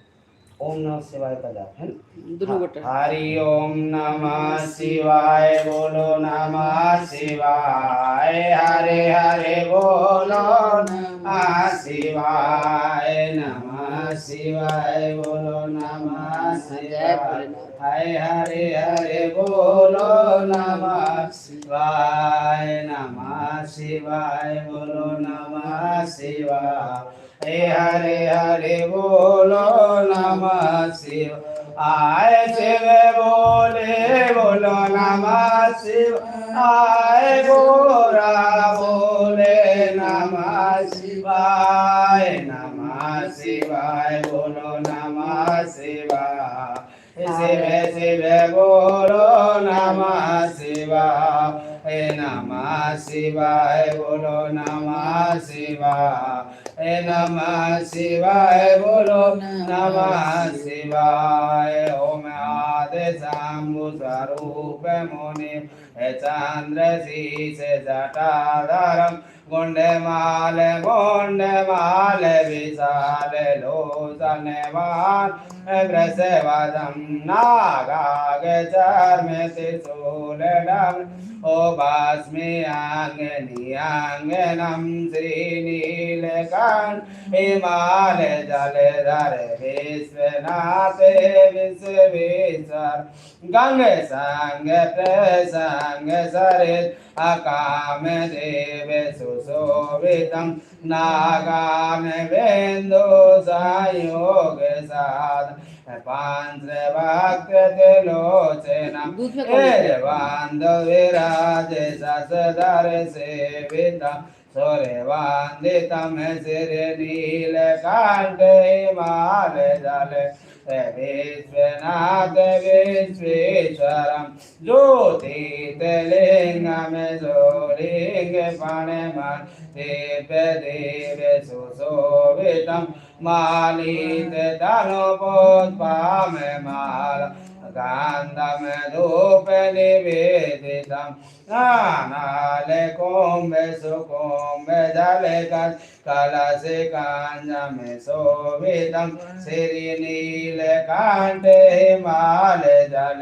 Speaker 1: ओम नमः शिवाय का जाप है ना।
Speaker 2: दुनू गोटा।
Speaker 1: हरि ओम नमः शिवाय बोलो नमः शिवाय, हरे हरे बोलो नमः शिवाय, नमः शिवाय बोलो नमः
Speaker 2: जय
Speaker 1: शिवाय,
Speaker 2: भोलेनाथ।
Speaker 1: हरे हरे हरे बोलो नमः शिवाय, नमः शिवाय बोलो नमः शिवाय, हरे हरे बोलो नमः शिवाय, आय शिव बोले बोलो नमः शिव, आय गोरा बोले नमः शिवाय, नमः शिवाय बोलो नमः शिवाय, शिव शिव बोलो नमः शिवाय, नमः शिवाय बोलो नमः शिवाय, नमः शिवाय बोलो नमः शिवाय। ओम आदि शंभु स्वरूप मुनि चंद्र शीश जटाधरम गुंडमाल गुंडमाल विशाल लोचनवान वृषवदं नागाग चर्म त्रिशूलडं ओ भस्मी आङ्गनियाङ्गनं श्रीनीलकण्ठ हिमालय जलधर विश्वनाथ विश्वेश्वर गंग संग प्रसंग सरित अकाम देव सुशोभितं नागान बिंदु संयोग साध पांच भक्त लोचना
Speaker 2: दूध में कौन है?
Speaker 1: बांध विराज ससधर सेवितम सूर्यवंदितम सिर नीलकंठ हिमालय जल विश्वनाथ विश्वेश्वरम ज्योतिर्लिंगम जोलिंग फणिमन दिव्य देव सुशोभितम मालित धनुपुष्पाम माल गंधम धूप निवेदितम नानाल कुंभ सुकुंभ जल कलश कांजम शोभितम श्री नीलकंठ हिमालय जल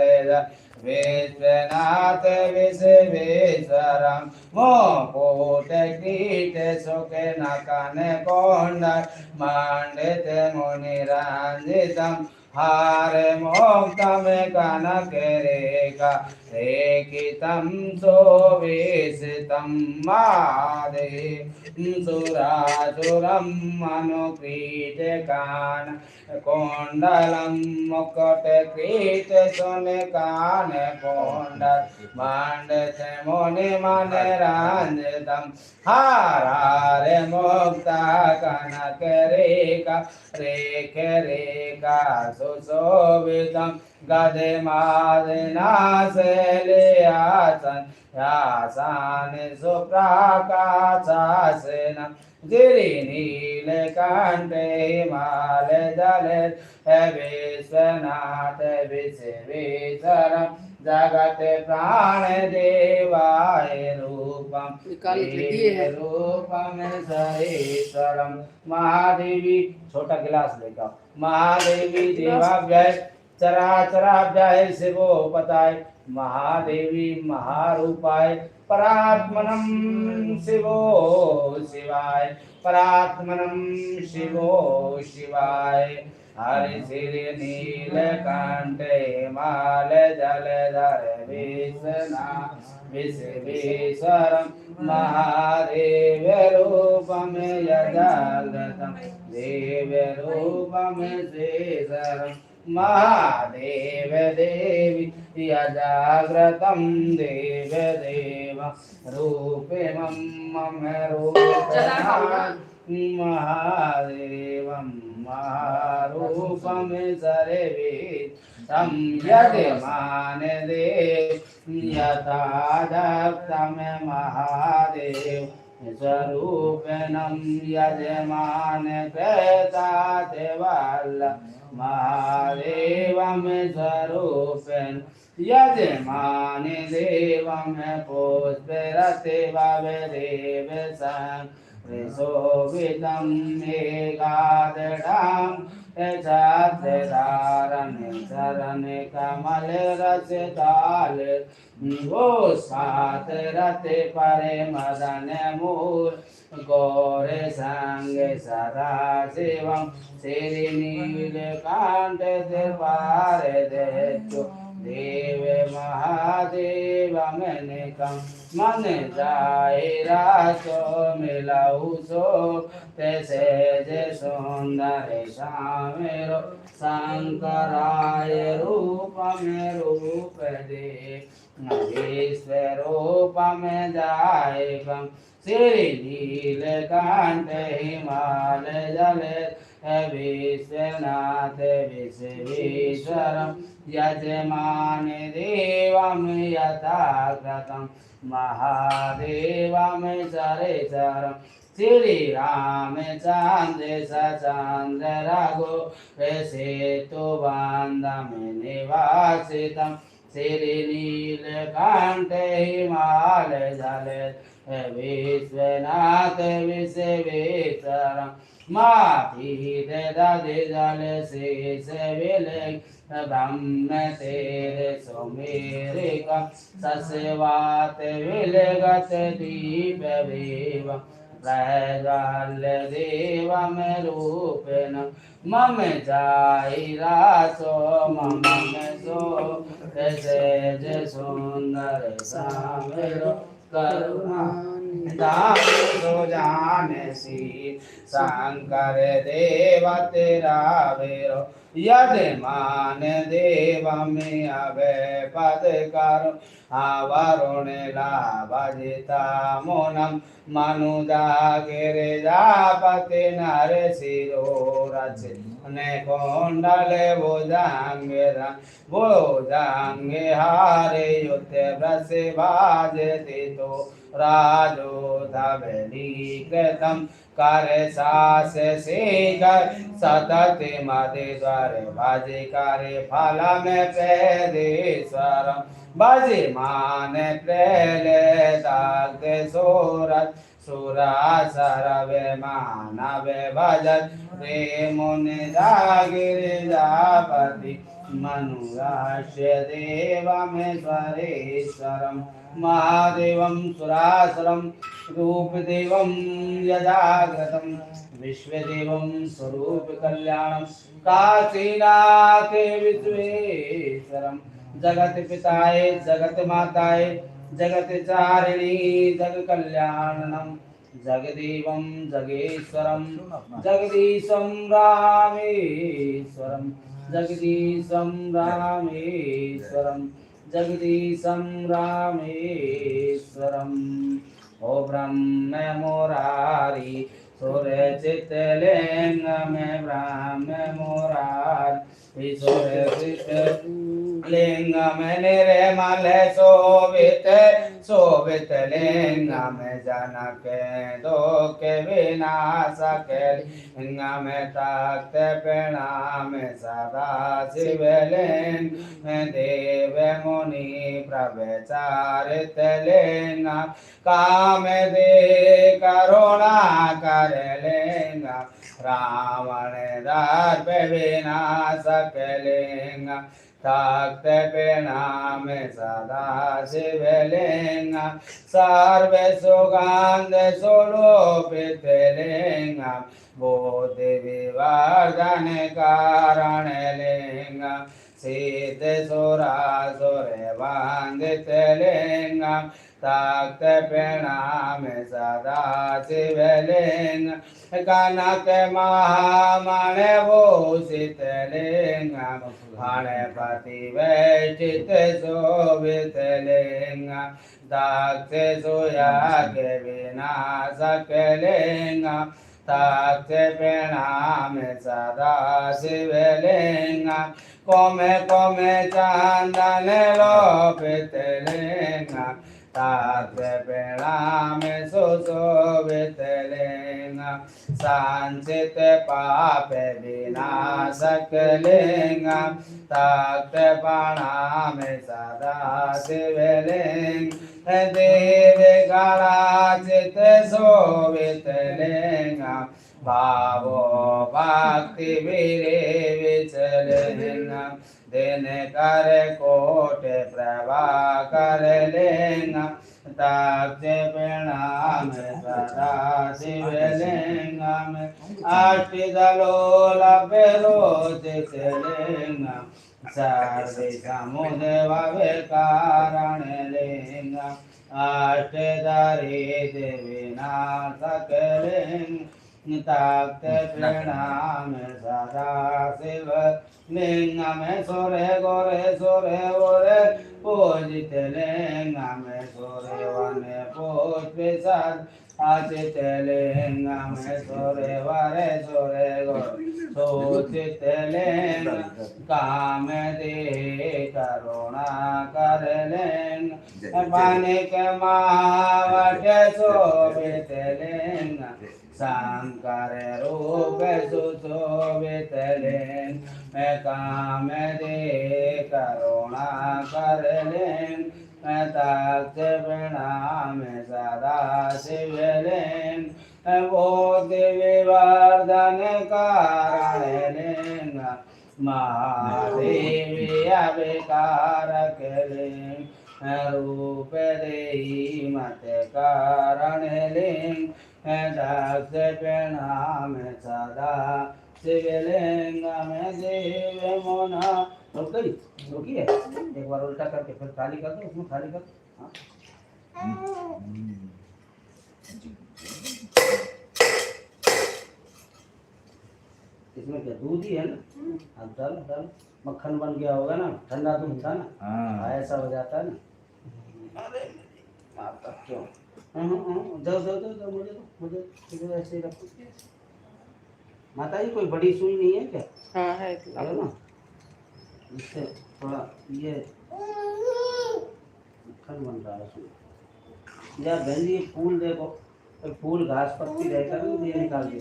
Speaker 1: विश्वनाथ विश्वेश्वरम मोकोट कीट सुख नकन कोंड मंडित मुनिरंजितम हार मोक्तम कनक रेखा रेखितं शोभिषितं महादेव सुरासुरं अनुक्रीटकान कुण्डलं मुकुटक्रीट सुनकान कुण्डल मण्डित मुनिमनरञ्जितं हारार मुक्ता कनक रेखा रेख रेखा सुशोभितं गजमादनाशैल्यासन यासान सुप्राकाशासन गिरिनीलकण्ठे हिमालय जले विश्वनाथ विश्वेश्वरं जगत प्राण देवाय रूपम
Speaker 2: निकाल के दिए हैं।
Speaker 1: रूपम सरेश्वरम। महादेवी छोटा गिलास लेकर महादेवी देवाभ्य चराचराभ्याय शिवो पताय महादेवी महारूपाय परात्मनं शिवो शिवाय परात्मनं शिवो शिवाय। हरि श्री नीलकंठे माल जलधर विश्वना विश्वेश्वरं महादेव रूपम यजागतं देव रूपम श्रीधरं महादेव देवी यजाग्रतं देव देव रूपे मम रूप महादेवं महारूपं सर्वे तं यजमान देव यथा दत्तं महादेव स्वरूपिणं यजमान कृतातिवल्ल महादेवं स्वरूपिण यजमान देवं पुष्परतिभवदेव शोभितं मेघादडां छात्रधारण चरण कमल रसताल गो सात रति परे मदन मूल गौर संग सदा शिवं श्री नीलकांत दरबार देचो देव महादेव मनिकम मन जाय रासो मिलाऊ सो तैसे जय सुंदर श्यामेरो शंकराय रूप में रूप दे विश्व रूप में जाय श्री नीलकांत हिमालय जल विश्वनाथ विश्वेश्वरं यजमान देवं यथाकृतं महादेवं चरेचरं श्री रामचंद्र सचंद्र रघु सेतु बांधम निवासितं श्री नीलकंठ हिमालय जल विश्वनाथ विश्वेश्वरं मातीत दधि जल शेष विले ब्रह्म तेरे सुमेरिक ससवात विलगत दीप देव प्रज्वल देवम रूपेण मम जाय रासो मम सो सहज सुंदर सामेरो करुणा दाम सो जाने सी शंकर देव तेरा वेरो यजमान देव में अभय पद करो आवरुण लाभ जिता मोनम मनुजा गिरिजापति नर शिरो रच ने कुंडल भुजांग भुजांग हारे युत ब्रस भाजते तो राजो धवली कृतम कर सास शेखर सतत मदे द्वार भज कर फल में पेदेश्वरम भज मान प्रेले दाग सोरत सुरासर वे मानव भजत रे मुनि जागिरिजापति मनुराश्य देवमेश्वरेश्वरं महादेवं सुरासुरं रूपदेवं यजाग्रतं विश्वदेवं स्वरूपकल्याणं काशीनाथ विश्वेश्वरं जगत पिताय जगत माताय जगत चारिणी जग कल्याणं जगदेवं जगेश्वरं जगदीशं रामेश्वरं जगदीशं रामेश्वरं जगदीशं रामेश्वरं। ओ ब्रह्म मुरारी सुरचितलिंग में ब्रह्म मुरारी सुरचित लिंग में निर्मल शोभित शोभित लिंग में जनक दुख विनाशक लिंग में तख्त प्रणाम सदा शिवलिंग में देव मुनि प्रभचारित लिंग काम दे करुणा कर लिंग रावण दर्प विनाशक लिंग तख्त प्रणाम सदा शिवलिंग सर्व सुगंध सुलोपित लिंग बुद्धि विवर्धन कारण लिंग सिद्ध सुरासुर वंदित लिंग तख्त प्रणाम सदा शिवलिंग कनक महामण भूषित लिंग गणपति वैष्ठित शोभित लिंग दक्ष सुयाग विनाशक लिंग तख्त प्रणाम सदा शिवलिंग कोमे कोमे चंदन लोपित लिंग तख्त प्रणाम सुशोभित लिंग संचित पाप विनाशक लिंग तख्त प्रणाम सदा शिवलिंग देव गणाचित शोभित लिंग भावो भक्ति वीरे विचलिंग दिन कर कोट प्रभाकर लिंग तख्त प्रणाम सदा शिवलिंगम अष्टदलोल विरोचित लिंग सर्वे समुद्भव कारण लिंग अष्टदरिद्र विनाशक लिंग तख्त प्रणाम सदा शिव लिंगम सुरे गोरे सुरे ओरे पूजित लिंगम सुरे वन पुष्प सद अचित लिंगम सुरे वरे सुरे गोरे सूचित लिंग काम दे करुणा कर लिंग मानिक महावट शोभित लिंग शंकर रूप सुशोभित लिंग काम दे करुणा कर लिंग तख्त प्रणाम सदा शिवलिंग बुद्धि विवर्धन कारण लिंग महादेवी अभिकारक लिंग रूप देहि मत कारण लिंग तख्त प्रणाम सदा शिवलिंग में देव मोना। रुक गई, रुकी है, एक बार उल्टा करके फिर खाली कर दो, उसमें खाली कर दो। हाँ इसमें क्या दूध ही है ना? अब डालो डालो, मक्खन बन गया होगा ना, ठंडा दूध था ना। हाँ ऐसा हो जाता है ना। अरे माता क्यों, जाओ जाओ जाओ जाओ, मुझे दो मुझे मुझे ऐसे ही रखो। माता जी कोई बड़ी सुई नहीं है क्या?
Speaker 2: हाँ है
Speaker 1: ना, इससे थोड़ा ये मक्खन बन रहा है उसमें। यार बहन जी फूल देखो, तो फूल घास पत्ती रहता है ना, ये निकाल दे,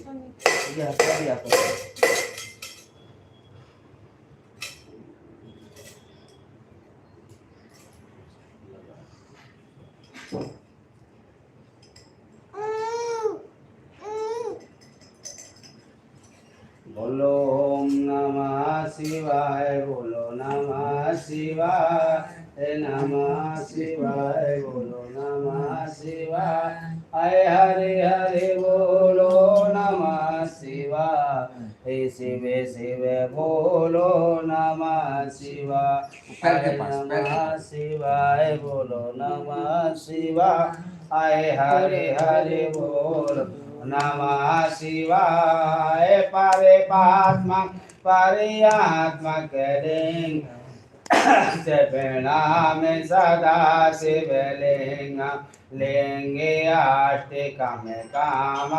Speaker 1: ये हल्का भी आता है। बोलो ओम नमः शिवाय, बोलो नमः शिवाय, नमः शिवाय, बोलो नमः शिवाय, हरे हरे हरे बोलो नमः शिवाय, शिव शिव बोलो नमः शिवाय, नमः शिवाय, बोलो नमः शिवाय, हरे हरे बोलो नमः शिवाय। परे पात्मा परियात्मा करेंग प्रणाम सदा शिवलिंग लिंगे अष्टिकम काम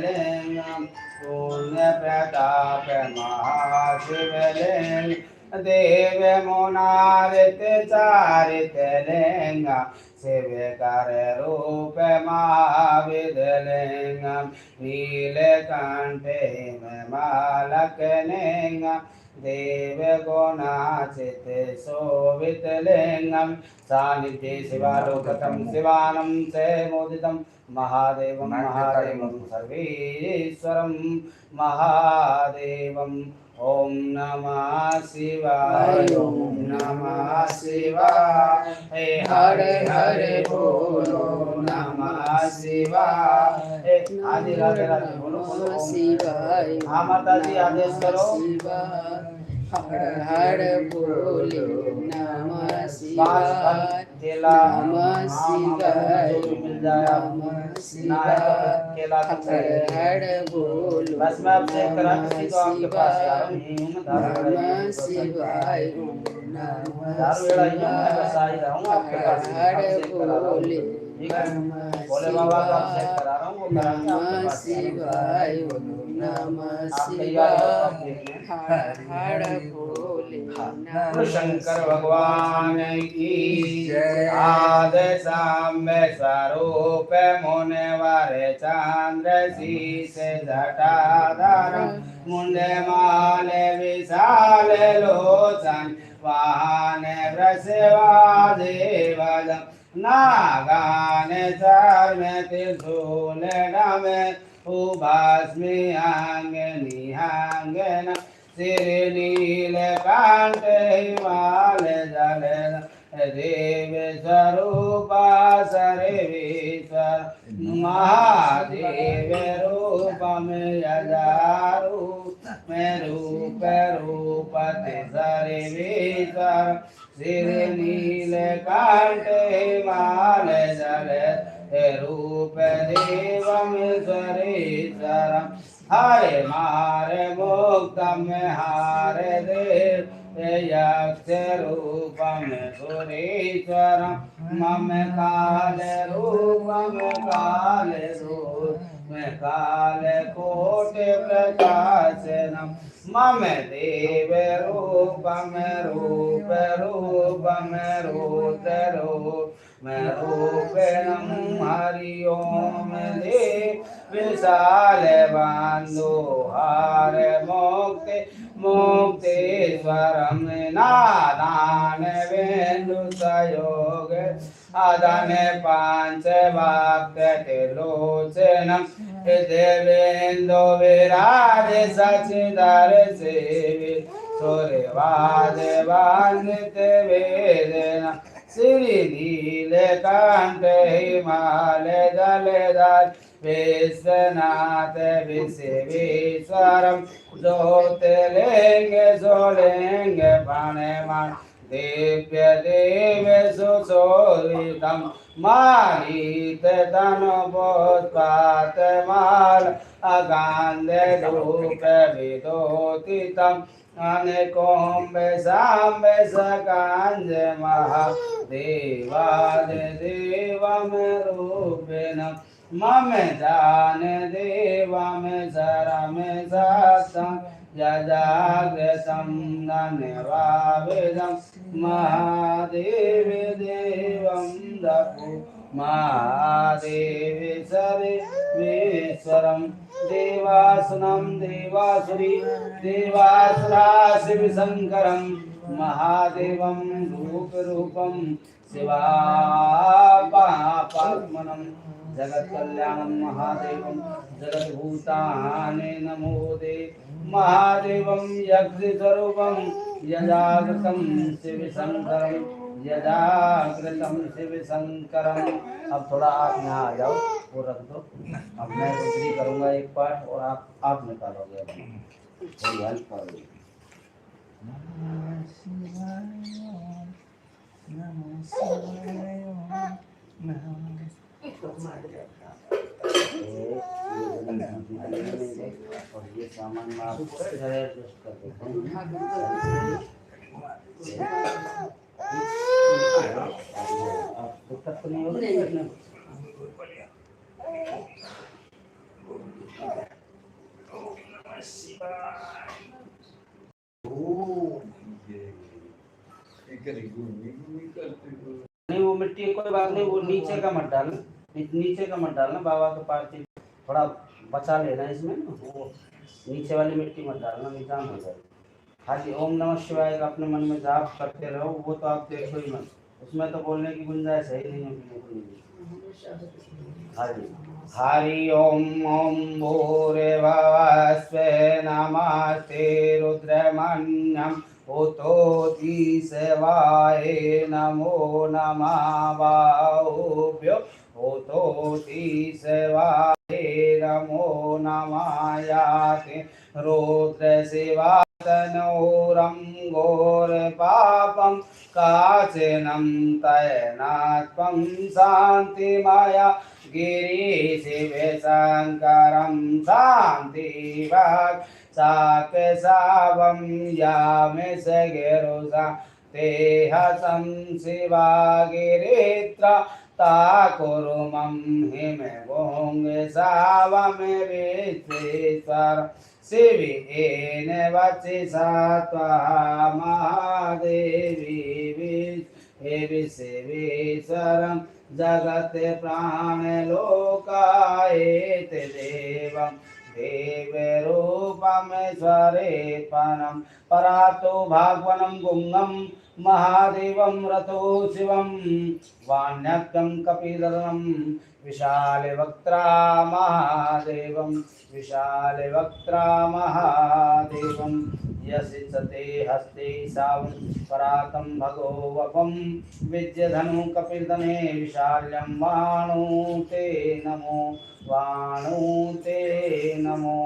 Speaker 1: लिंगम पुण्य प्रताप महाशिवलिंग देव मुनारित चारित लिंग शिव कर रूप महाविद लिंगम नीलकंठे मालक लिंगम देव गुणाचित शोभित लिंगम सानिध्ये शिवालोकतं शिवानं से मोदितं महादेवं महादेवं सर्वेश्वरं महादेवं। ओम नमः शिवाय, ओम नमः शिवाय, हर हर बोलो नमः शिवाय। आदि राधे राधे बोलो बोलो
Speaker 2: शिवाय।
Speaker 1: हाँ माता जी आदेश करो।
Speaker 2: हर हर बोलो नमः शिवाय,
Speaker 1: केला
Speaker 2: नमः शिवाय,
Speaker 1: मिल जाए
Speaker 2: नमः शिवाय,
Speaker 1: केला
Speaker 2: हर हर बोलो
Speaker 1: बस मैं आपसे करा किसी को आपके पास आ रहा हूँ।
Speaker 2: नमः शिवाय, नमः
Speaker 1: बस आ ही रहा हूँ आपके पास।
Speaker 2: हर बोले
Speaker 1: ठीक है, भोले बाबा का अभिषेक करा रहा हूँ, वो करा के आपके
Speaker 2: नमः
Speaker 1: पास
Speaker 2: शिवाय, नमः
Speaker 1: आप तैयार हो तो आप
Speaker 2: शिवाय,
Speaker 1: देख लें।
Speaker 2: हर हर भोले
Speaker 1: बोलो शंकर भगवान की जय। आद साम्य स्वरूप मुने वारे चांद्र शीश जटाधर मुंडे माले विशाल लोचन वाहन वृषवादेवज नागान चर्म त्रिशूल नमे उभास्मि अंग निहांगन सिर नील कांत हिमाल जल देव स्वरूपा सर्वेश्वर महादेव रूपम यजारू में रूप रूपति सर्वेश्वर सिर नील कांत हिमाल जल रूप देवम सरेश्वरम हरे मारे मुक्तम हारे देव यक्ष रूपम सुरेश्वरम मम काल रूपम काल रूप काल कोट प्रकाशनम मम देव रूपम रूप रूपम रूप रूप रूपिणम हरि ओम देव विशाल बंधु हर मुक्ति मुक्तेश्वरम नादान बिंदु सहयोग अदन पांच भक्त त्रिलोचनम देवेन्दु विराज सचिदर सेवी सूर्यवाद वंदित वेदना श्री नीलकंठ हिमालय जलधर विश्वनाथ विश्वेश्वरम ज्योतिर्लिंग सोलिंग फणिमण दिव्य देव सुशोभितम मालित तनु पुष्पात माल अगांध रूप विदोतितम अनेकोम्ब साम्ब सकांज महादेवाद देवम रूपिण मम जान देवम शरम सत्संग यजाग्रतं धन्यवाविदं महादेव देवं दपु महादेव सर्वेश्वरं देवासुनं देवासुरी देवासुरा शिवशङ्करं महादेवं रूपरूपं शिवापात्मनं जगत्कल्याणं महादेवं जगद्भूतानि नमो देव महादेवं यक्षस्वरूपं यजागृतं शिवशङ्करं यजागृतं शिवशङ्करम। अब थोड़ा आप यहाँ आ जाओ, वो रख दो। अब मैं रुद्री करूँगा एक पाठ और आप निकालोगे, थोड़ी हेल्प करोगे। और ये सामान मैं आपको एडजस्ट कर देता हूँ। आप दिक्कत तो नहीं होगी? नहीं, वो मिट्टी कोई बात नहीं, वो नीचे का मत डालना, नीचे का मत डालना, बाबा के पार्थिव थोड़ा बचा लेना इसमें ना, वो नीचे वाली मिट्टी मत डालना, निजाम हो जाएगी। खाली ओम नमः शिवाय का अपने मन में जाप करते रहो, वो तो आप देखो ही मत, उसमें तो बोलने की गुंजाइश है ही नहीं है, बिल्कुल नहीं। हरि हरि ओम। ओम भूर्भुवस्वे नमस्ते रुद्रमन्यम उतोति सेवाय नमो नमः बाहुभ्यो उतोति सेवाय नमो नमायाति रुद्र शिवातनूरं घोरपापं काचिनं तयनात्वं शान्तिमया गिरिशिवे शङ्करं शान्तिवाक् साकसावं यामि गिरुसा तेहसं शिवा गिरित्र ताकुरुमं हिमगोङ्गसावं विश्वेश्वर शिवेन वचसा त्वा महादेवी विश्वेश्वरं जगत् प्राणलोकायेत देवं देवरूपमेश्वरेपनं परातो भागवनं गुङ्गं महादेवं रतो शिवं वाण्यक्तं कपिलदनं विशालवक्त्रा महादेवं विशालवक्त्रा महादेवं यसिचते हस्ते सावं परातं भगो वपं विद्यधनु कपिलदने विशाल्यं वाणो ते नमो वाणो ते नमो।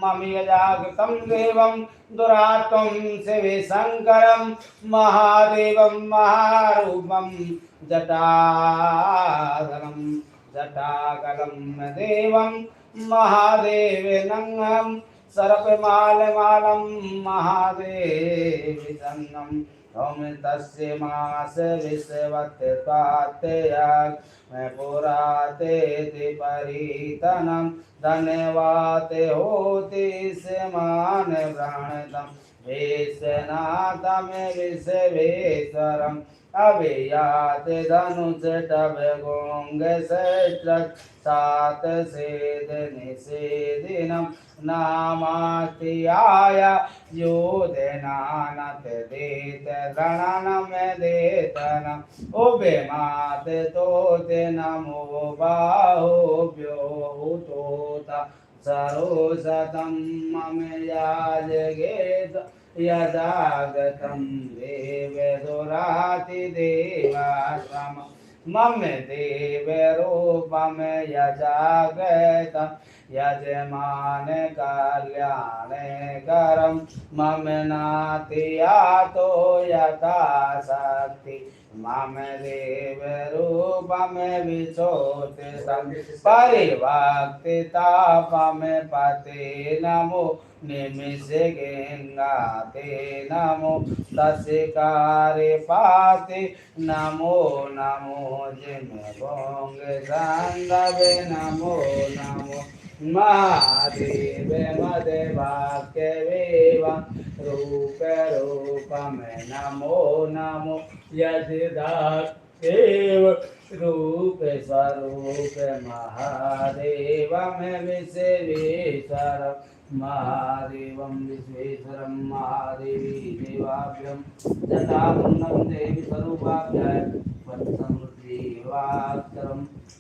Speaker 1: मम यजागतं देवं दुरात्वं शिवशङ्करं महादेवं महारूपं जटाधरं जटाकलं देवं महादेवनंगं सर्पमालमालं महादेविसङ्गं ॐ तस्य मास विश्वत् त्वात्याग पुराते परितनं धन्यवाते होति मान व्राणतं विश्वनाथं विश्वेश्वरम् अभियात धनुष टभ गोंग शस्त्र सात सेद निषेदिनं नामास्तियाय योधनानत देत गणनम देतनम उभे मात तोते नमो बाहुभ्यो तोता सरोसतं मम याजगेत यदागतं देव दुराति देवाश्रम मम देवरूपम यजागतं यजमान कल्याण करम मम नातियातो यथा शक्ति मम देवरूपम विचोतितं परिभक्ति तापम पते नमो निमिष गंगा ते नमो दशकारे पाते नमो नमो जिम गोंग संगवे नमो नमो महादेव मदे वाक्य वेवा रूप रूपम नमो नमो यजदादेव रूप स्वरूप महादेव में विश्वेश्वर महादेवं विश्वेश्वरं महादेवी देवाभ्यं जटामुण्डं देवी स्वरूपाभ्याय पंचम रुद्रीवाक्तरं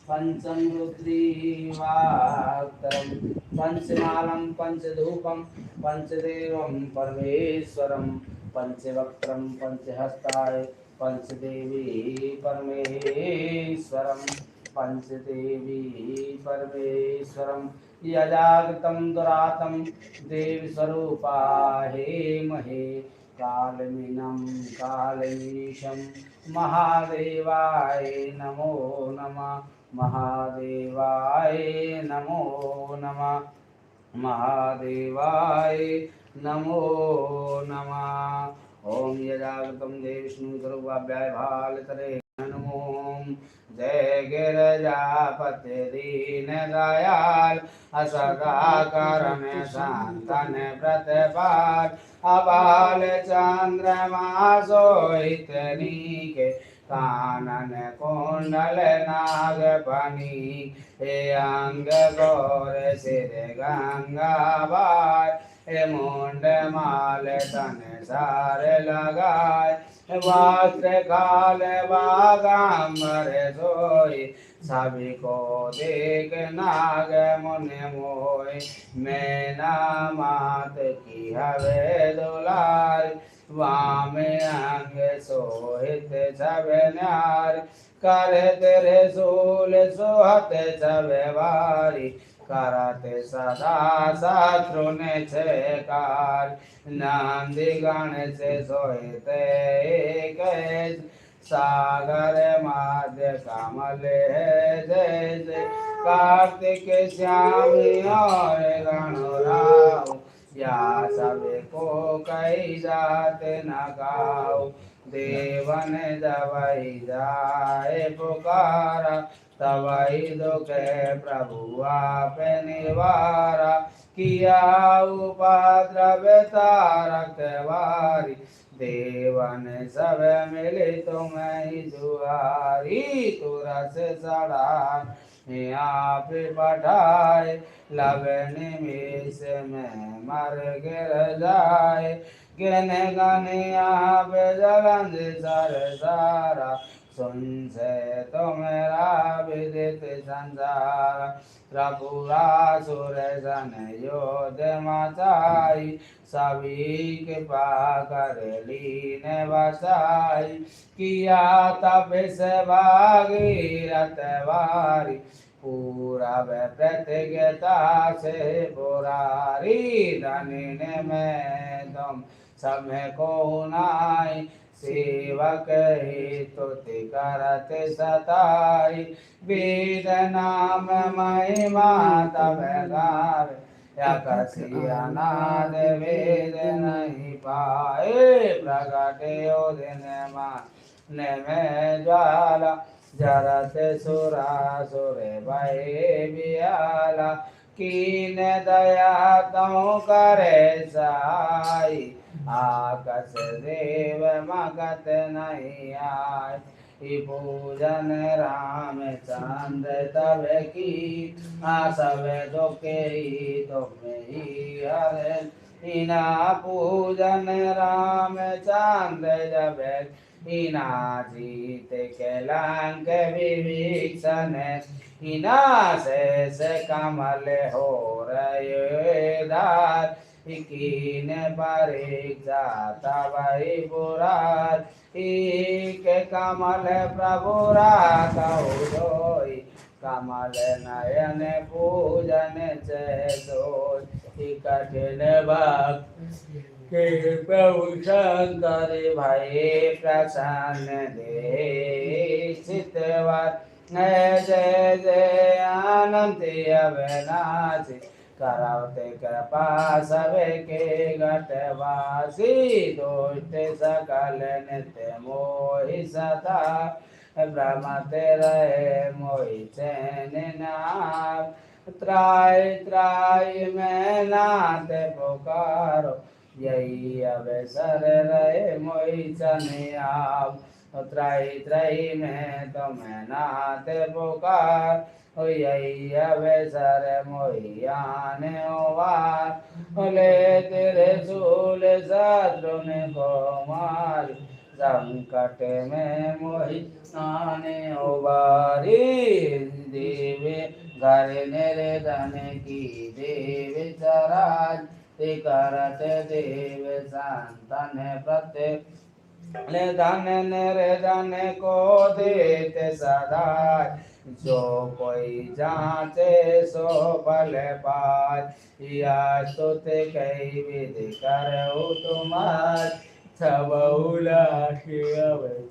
Speaker 1: पंचम रुद्रीवाक्तरं पंचमालं पंचधूपं पंचदेवं परमेश्वरं पंचवक्त्रं पंचहस्ताय पंचदेवी परमेश्वरं पंचदेवी परमेश्वरं यजागतं दुरातं देवस्वरूपा हे महे कालमिनं कालमीशं महादेवाय नमो नमः महादेवाय नमो नमः महादेवाय नमो नमः। ओम यजागतं देव विष्णु स्वरूपाभ्याय भालतरे नमो। जय गिरजापति दीन दयाल असदा करम संतन प्रतिपाल अबाल चंद्रमा सोहित नीके कानन कुंडल नाग फणी हे अंग गौर सिर गंगा बाय हे मुंड माल तन सार लगाय वस्त्र काल बागाम्बर सोई सभी को देख नाग मुनि मोहि मैना मात की हवे दुलार। वामे अंग सोहित सब नार कर तेरे सूल सोहत सब वारी। करते सदा शत्रु ने छेकार नंदी गण से सोहित एक सागर माध्य कमल है जैसे कार्तिक श्याम और गणराव। या सब को कई जात न गाओ देवन जबई जाए पुकारा। तवई दुखे प्रभु आप निवारा किया उपद्रव तारक वारी। देवन सब मिले तुम्हें जुआरी तुरस सड़ा आप पठाए। लवन निमिष में मर गिर जाए गिन गने आप जगंद सर सारा। सुन से तो मेरा विदित संसार त्रिपुरा सुर सन योध मचाई। सभी कृपा कर लीन बसाई किया तपस भागीरथ वारी। पूरा प्रतिज्ञता से पुरारी धनिन में तुम सब को नाई। सेवक ही तुति करत सताई वेद नाम महिमा तब गावे। अनाद वेद नहीं पाए प्रगटे दिन मान में ज्वाला। जरत सुरासुर भय बियाला कीन दया तौ करे साई। आकस देव मगत नहीं आय पूजन राम चंद तब की सब दुखे तुम ही हरे। इना पूजन राम चंद जब इना जीत के लंक विभीषण। इना शेष कमल हो रहे दार कीन परीक्षा तवही पुरार। एक कमल प्रभु राखो कमल नयन पूजन चोई। कठिन भक्त के प्रभु शंकर भय प्रसन्न दे चितवर। जय जय आनंद अविनाशी करवते कृपा सबके घटवासी। दुष्ट सकल नित्य मोहि सदा भ्रमते रहे मोहि चैन नाम। त्राय त्राय में नाथ पुकारो यही अवसर रहे मोहि चन आप। त्राई त्राई में तुम नाथ पुकार यही अवसर मोहि आने वार। ले तेरे सूल शत्रुन को मार संकट में मोहि आने उबारी। देवे घर मेरे धन की देव सराज ते करत देव संतन प्रत्येक। ले धन निरे धन को देते सदा जो कोई जाचे सो फल पाए। या स्तुति कई विधि करहु तुम्हार अब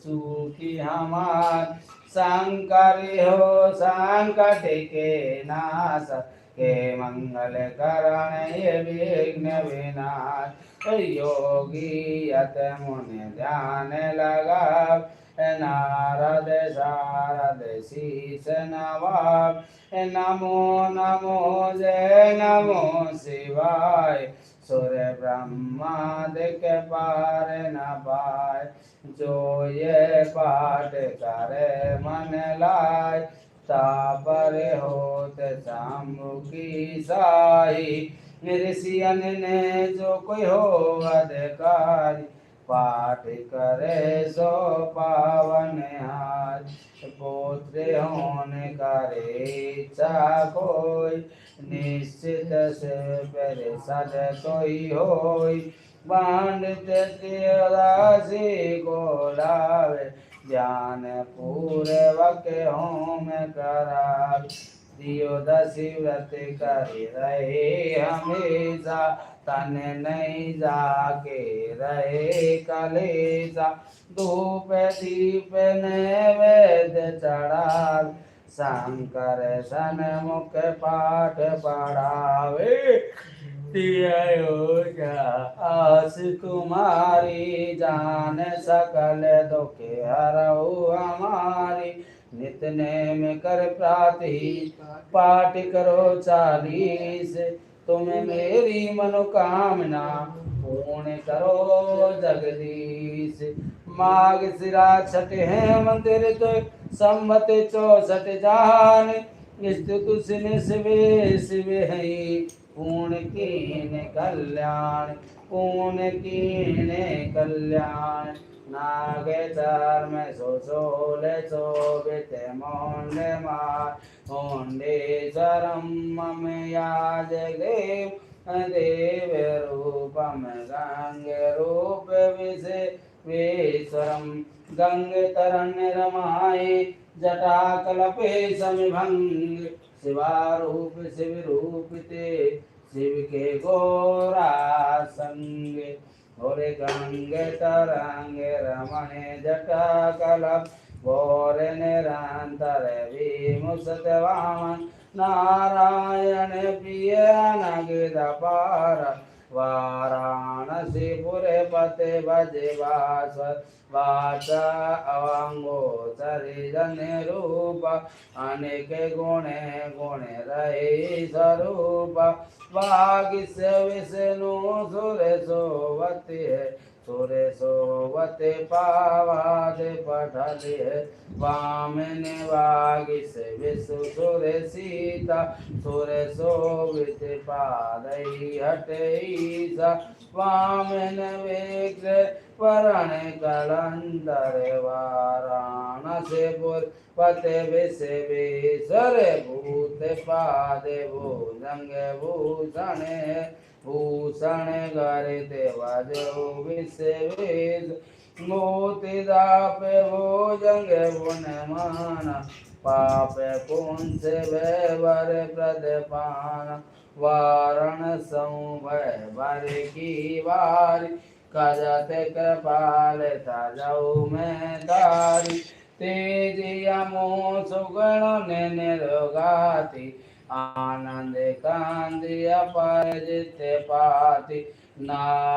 Speaker 1: चूकी हमार। शंकर हो संकट के नाश के मंगल करण ये विघ्न विनाश। योगी यत मुनि ध्यान लगा नारद शारद शीश नवाब। नमो नमो जय नमो शिवाय सुर ब्रह्मादिक पार न पाए। जो ये पाठ करे मन लाए तापर होत शंभु की साई। ऋषियन ने जो कोई हो अधिकारी पाठ करे सो पावन हाथ। पुत्र होने करे इच्छा कोई, निश्चित से परिषद कोई होई। पंडित दासी को लावे, ध्यान पूर्वक होम करावे। दियो दसी व्रत कर रहे हमेशा, तन नहीं जाके रहे कलेजा। धूप दीप नैवेद्य चढ़ा, शंकर सन्मुख पाठ पढ़ावे। आस तुम्हारी जान सकल दुख हरऊ हमारी। नित नेम कर प्राती पाठ करो 40, तुम मेरी मनोकामना पूर्ण करो जगदीश। माघ सिरा छठ है मंदिर तो संवत 64 जान, स्तुति शिवे शिव है पूर्ण कीन कल्याण, पूर्ण कीन कल्याण। नागे चर्म सोल शोभित मोंड मार, मुंडेश्वरम मम याज देव देव रूपम गंग रूप विश्वेश्वरम। गंग तरन रमाए जटा कलपे समिभंग, शिवारूप शिव रूप ते शिव के गोरा संग। और गंग तरंग रमणे जटा कलप, गौर निरंतर विमुसत वामन। नारायण प्रिय नगद पार, वाराणसी पुरे पते भजे वास। वाचा अवंगोचरि जन रूप, अनेक गुणे गुण रहे स्वरूप। वागिस विष्णु सुर सोवती है, सुर सोवते पावाद पठले है। वामन वागिस विष्णु सुर सीता, सुर सोवित पादई हटे ईसा। वामन विग्रह वरण कलंदर, वाराणसी पुर पते विश्वेश्वर। भूत पाद भुजंग भूषण, भूषण गरित वजो विश्वेश। मोति दाप भुजंग गुण मान, पाप पुंस वर प्रदपान। वारण सौ भय बर की वारी, कजत कृपाल तजऊ मैं तारी। तेज यमो सुगण निरोगाती, आनंद कांद अपर जित पाती। नाग